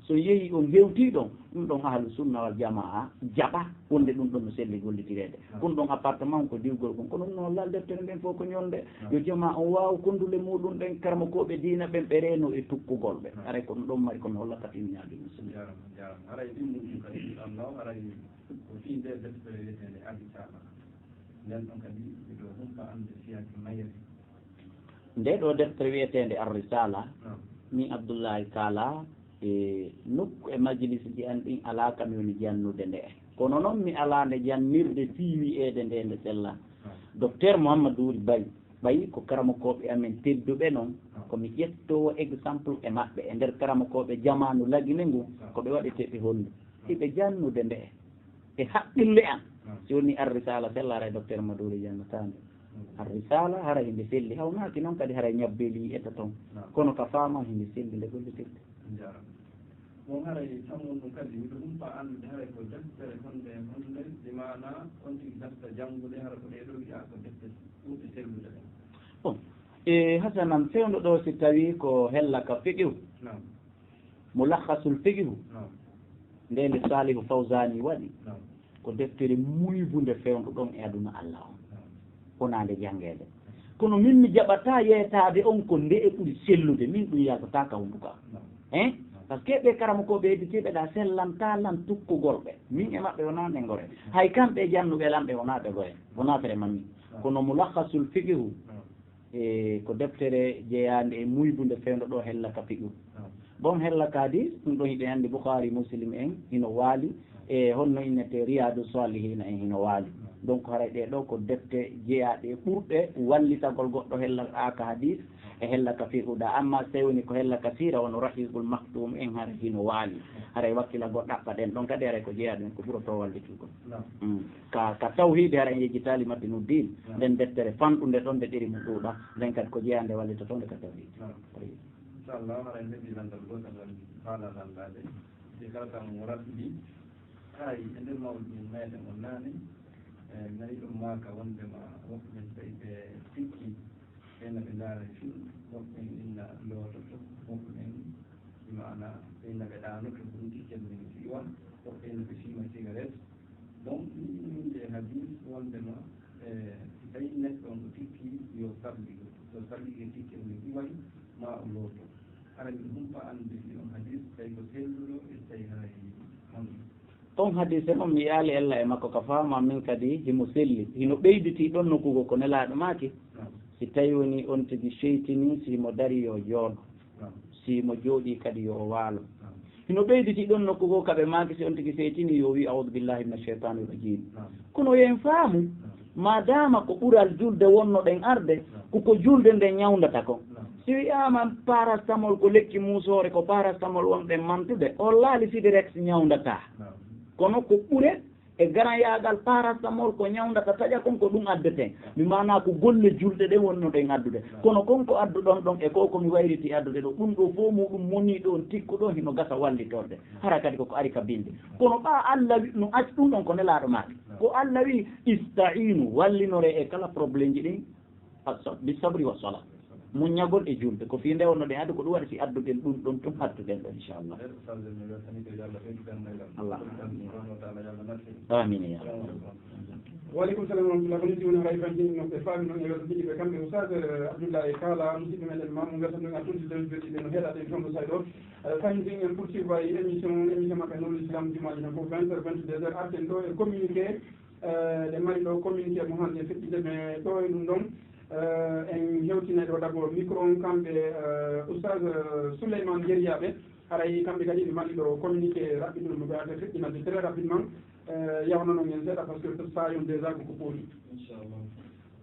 So yehi on hewtii ɗon, ɗum ɗon ahlu sunna wal jamaa jaɓa wonde ɗum ɗon no selli gollitireede. Ɗum ɗon appartement ko diwgol kon. Kono ɗum no hollaali deftere nden fof ko ñolnde. Yo jamaa on waaw kondule muɗum ɗen, karamokooɓe diina ɓen ɓe reeno e tukkugol ɓe. Haray ko ɗum ɗon mari ko mi hollata ɗin ñaaɗi musidɓe. Jaaraama, jaaraama. Haray ɗin ɗum kadi, inchallah, haray ko fii nde deftere wiyeteende Al-Risala. Nden ɗon kadi miɗo humpa annde fiyaki mayre. Nde ɗo deftere wiyeteende Ar-Risala, min Abdullahi Kala, e nokku e majlisiji an ɗin alaa ka mi woni jannude nde. Kono non mi alaa nde jannirde fii wi'eede nde nde sella. Docteur Mouhamadou Wuri Baye, ɓay ko karamokooɓe amen tedduɓe non, ko mi ƴettoowo exemple e maɓɓe e nder karamokooɓe jamaanu Lagine ngun, ko ɓe waɗeteeɓe hollu. Hiɓe jannude nde e haqqille an. Si woni Ar-Risala sella, haray docteur Maduri jannataande. Ar-Risala haray hinde selli, hawnaaki non kadi haray ñabbeli yi'ete ton. Kono ka faama hinde selli nde gollitirte. Bon, haray tammun ɗum kadi, miɗo humpa anndude haray ko deftere honde, honde, bi maana on tigi darta janngude, hara ko ɗee ɗoo wi'aa ko defte ɓurɗe sellude ɗen. Bon, e hasanan fewndo ɗo si tawi ko hella ka fiqhu. Naam. Mulakhasul fiqhu. Naam. Nde nde Salihu Fawzani waɗi. Naam. Ko deftere muybunde fewndo ɗon e aduna Allah on. Naam. Wonaa nde janngeede. Kono min mi jaɓataa yeetaade on ko nde e ɓuri sellude, min ɗum yaltataa ka hunnduko am. Naam. Hein? Naam. Parce que ɓe karamokooɓe hedditiiɓe ɗa sellantaa lan tukkugol ɓe. Min e maɓɓe wonaa nde ngore. Naam. Hay kamɓe jannuɓe lan ɓe wonaa ɓe gore. Wonaa tere mammi. Naam. Kono Mulakhasul Fiqhu. Naam. E ko deftere jeyaande e muybunde fewndo ɗo hella ka fiqhu. Naam. Bon hella ka hadis, ɗum ɗon hiɗen anndi Bukhari, Muslim en hino waali, e honno innete Riyadu Salihina en hino waali. Naam. Donc haray ɗee ɗoo ko defte jeyaaɗe e ɓurɗe wallitagol goɗɗo hella ɗaa ka hadis e hella ka fiqhu ɗaa. Amma so tawi woni ko hella ka siira, wano Rahiqul Maktum en, haray hino waali. Haray wakkila goɗɗo ɗaɓɓa ɗen ɗon kadi, haray ko jeyaaɗe ɗen ko ɓurotoo wallitugol. Naam. Mm. Ka, ka tawhiidi, hara en yejjitaali Matinuddin, naam, nden deftere fanɗunde ɗon nde ɗeri mum ɗuuɗa, nden kadi ko jeyaande wallitotoonde ka tawhiidi. Naam. Wi. Inchallah, hara en heɓii lanndal gootal ngal faalaa lanndaade. Si kala tan mo raɓɓiɗi, haray e nder mawɗi meeɗen on naane, e nani ɗum maaka wondema woɓɓe men tawi ɓe tikki, ɓe na ɓe ndaara film, woɓɓe men inna loototo, woɓɓe men, bi maana, ɓe na ɓe ɗaanoto, ɗum tikkere men iwa, woɓɓe men ɓe fiima cigarette. Donc, ɗum innde e hadis wondema, e, si tawi neɗɗo on o tikki, yo salli, so salli e tikkere men iway, ma o looto. Hara miɗo humpa annde si on hadis, tawi ko selluɗo, e tawi haray honɗum. On hadise on mi yaali ella e makko ka faama min kadi himo selli. Hino ɓeyditi ɗon nokku goo ko Nelaaɗo maaki, naam, si tawi woni on tigi seytini, si himo dari yo jooɗo. Naam. Si himo jooɗi kadi yo o waalo. Naam. Hino ɓeyditi ɗon nokku goo ka ɓe maaki si on tigi seytini yo wi, "A'udhu billahi minash shaytanir rajim." Naam. Kono yo en faamu, naam, maadaama ko ɓural julde wonnoɗen arde, naam, ko ko julde nden ñawndata kon. Naam. Si wi'aama paracétamol ko lekki muusoore, ko paracétamol wonɗen mantude, o laali Sidirex ñawndataa. Naam. Kono ko ɓure E garanyaagal paracétamol ko ñawndata taƴa kon, ko ɗum addetee. Mi maanaa ko golle julɗe ɗe wonnoɗen addude. Kono kon ko adduɗon ɗon e ko ko mi wayriti addude ɗo, ɗum ɗo fof muɗum monii ɗon, tikku ɗo, hino gasa wallitorde. Hara kadi koko ari ka binde. Kono ɓaa Allah wi, no acci ɗum ɗon ko nelaaɗo maaki. Ko Allah wi, "Ista'iinu, wallinore e kala problème ji ɗin." As-sab-, bis-sabri was-sala. Muññagol e julde. Ko fii nde wonno ɗen addu, ko ɗum waɗi si adduɗen ɗum ɗon tun, adduɗen ɗon, inchallah. Allah. Amin ya rabbal. Wa aleykum salam wa rahmatullah. Ko nisi woni haray fantin no ɓe faami noon e werto jiɗi ɓe kamɓe Oustaz, eh, Abdoulaye Kala, musidɓe meɗen ma mo werto ɗum a tundi ɗon joɗɗi ɓe no heɗaɗen toon ɗo say ɗo. Eh, fantin en poursuivre e émission, émission maɓɓe Nourul Islam jumaaji no fof vingt heures, vingt-deux heures, arten ɗo e communiqué. Eh, ɗe mari ɗo communiqué mo hannde feƴƴude, mais ɗo e ɗum ɗon, eh, en hewtinay ɗo d'abord micro on kamɓe, eh, Oustaz, eh, Souleymane Yeriyaɓe. Haray kamɓe kadi ɓe mari ɗo communiqué raɓɓiɗuɗo mo ɓe arde feƴƴinande très rapidement. Eh, yawnanon en seeɗa parce que saayon déjà ko ko poori. Inchallah.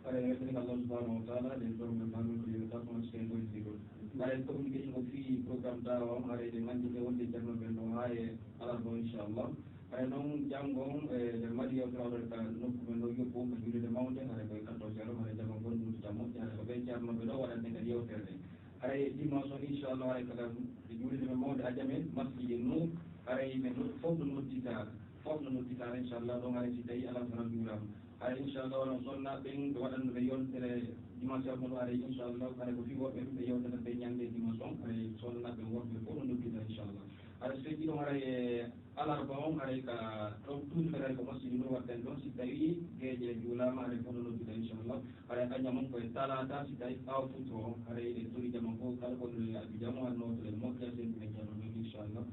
Haray weltanike Allah subhanahu wa taala, ɗen ɗon ɓe mbaɗi ko yo tappo on sey ngoy sigo. Haray communication ko fii programme daawa on, haray ɗen anndi ɓe wonde Ceerno ɓen ɗon haa e alarba o, inchallah. Haray noon janngo on, e, ɓe mbaɗi yewtere waɗore ka nokku men ɗo, yoppo ka juulirde mawnde, haray ko e quatorze heures, haray janngo ngon ɗum tan moƴƴi, haray ko ɓen ceernooɓe ɗo waɗande kadi yewtere nde. Haray dimanche on, inchallah, haray kala e juulirde men mawnde Adjamé, masjidi Nour, haray ɓe no-, fof no noddita. Fof no nodditaare, inchallah, ɗon haray si tawi alaa tan juulaama. Haray, inchallah, onon sonnaaɓe ɓen ɓe waɗanno ɓe yontere dimanche o kono haray, inchallah, haray ko fii woɓɓe ɓe yewtata ɓe ñande dimanche on. Haray sonnaaɓe ɓen woɓɓe fof no noddita, inchallah. Haray so feƴƴi ɗon haray e alarba on, haray ka ɗon tuuti kadi haray ko masjidi Nour waɗten ɗon. Si tawi geeƴe juulaama, haray fof no noddita, inchallah. Haray añam on ko e talaata, si tawi ɓaawo futuro on, haray e tori jama fof, kala ko no addi jama, haray no to en moƴƴa, sen ko en jama ɗon, inchallah.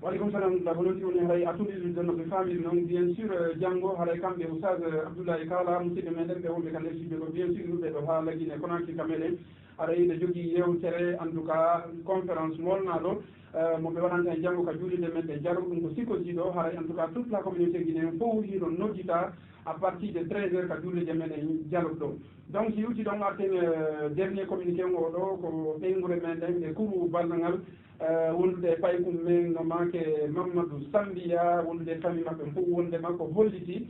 Wa aleykum salam, la volonté woni haray a tundi ɗum ɗon no ɓe faamiri noon, bien sûr, eh, janngo haray kamɓe Oustaz, eh, Abdoulaye Kala, musidɓe meɗen ɓe wonɓe ka nder studio ko, bien sûr, ɓe ɗo haa Lagine Conakry ka meɗen. Haray ɓe jogii yewtere, en tout cas, conférence molnaaɗo, eh, mo ɓe waɗanta e janngo ka juulirde men ɗe Jalo, ɗum ko sikkojiiɗo, haray en tout cas toute la communauté guinéenne fof hiɗon noddita à partir de treize heures ka juulirde men ɗe Jalo ɗo. Donc, si yewti ɗon arten, eh, dernier communiqué ngo ɗo, ko ɓeynguure men ɗen e kuru ballangal, eh, wondude e paykum men no maake Mamadou Sambiya, wondude e famille maɓɓe fof, wonde makko holliti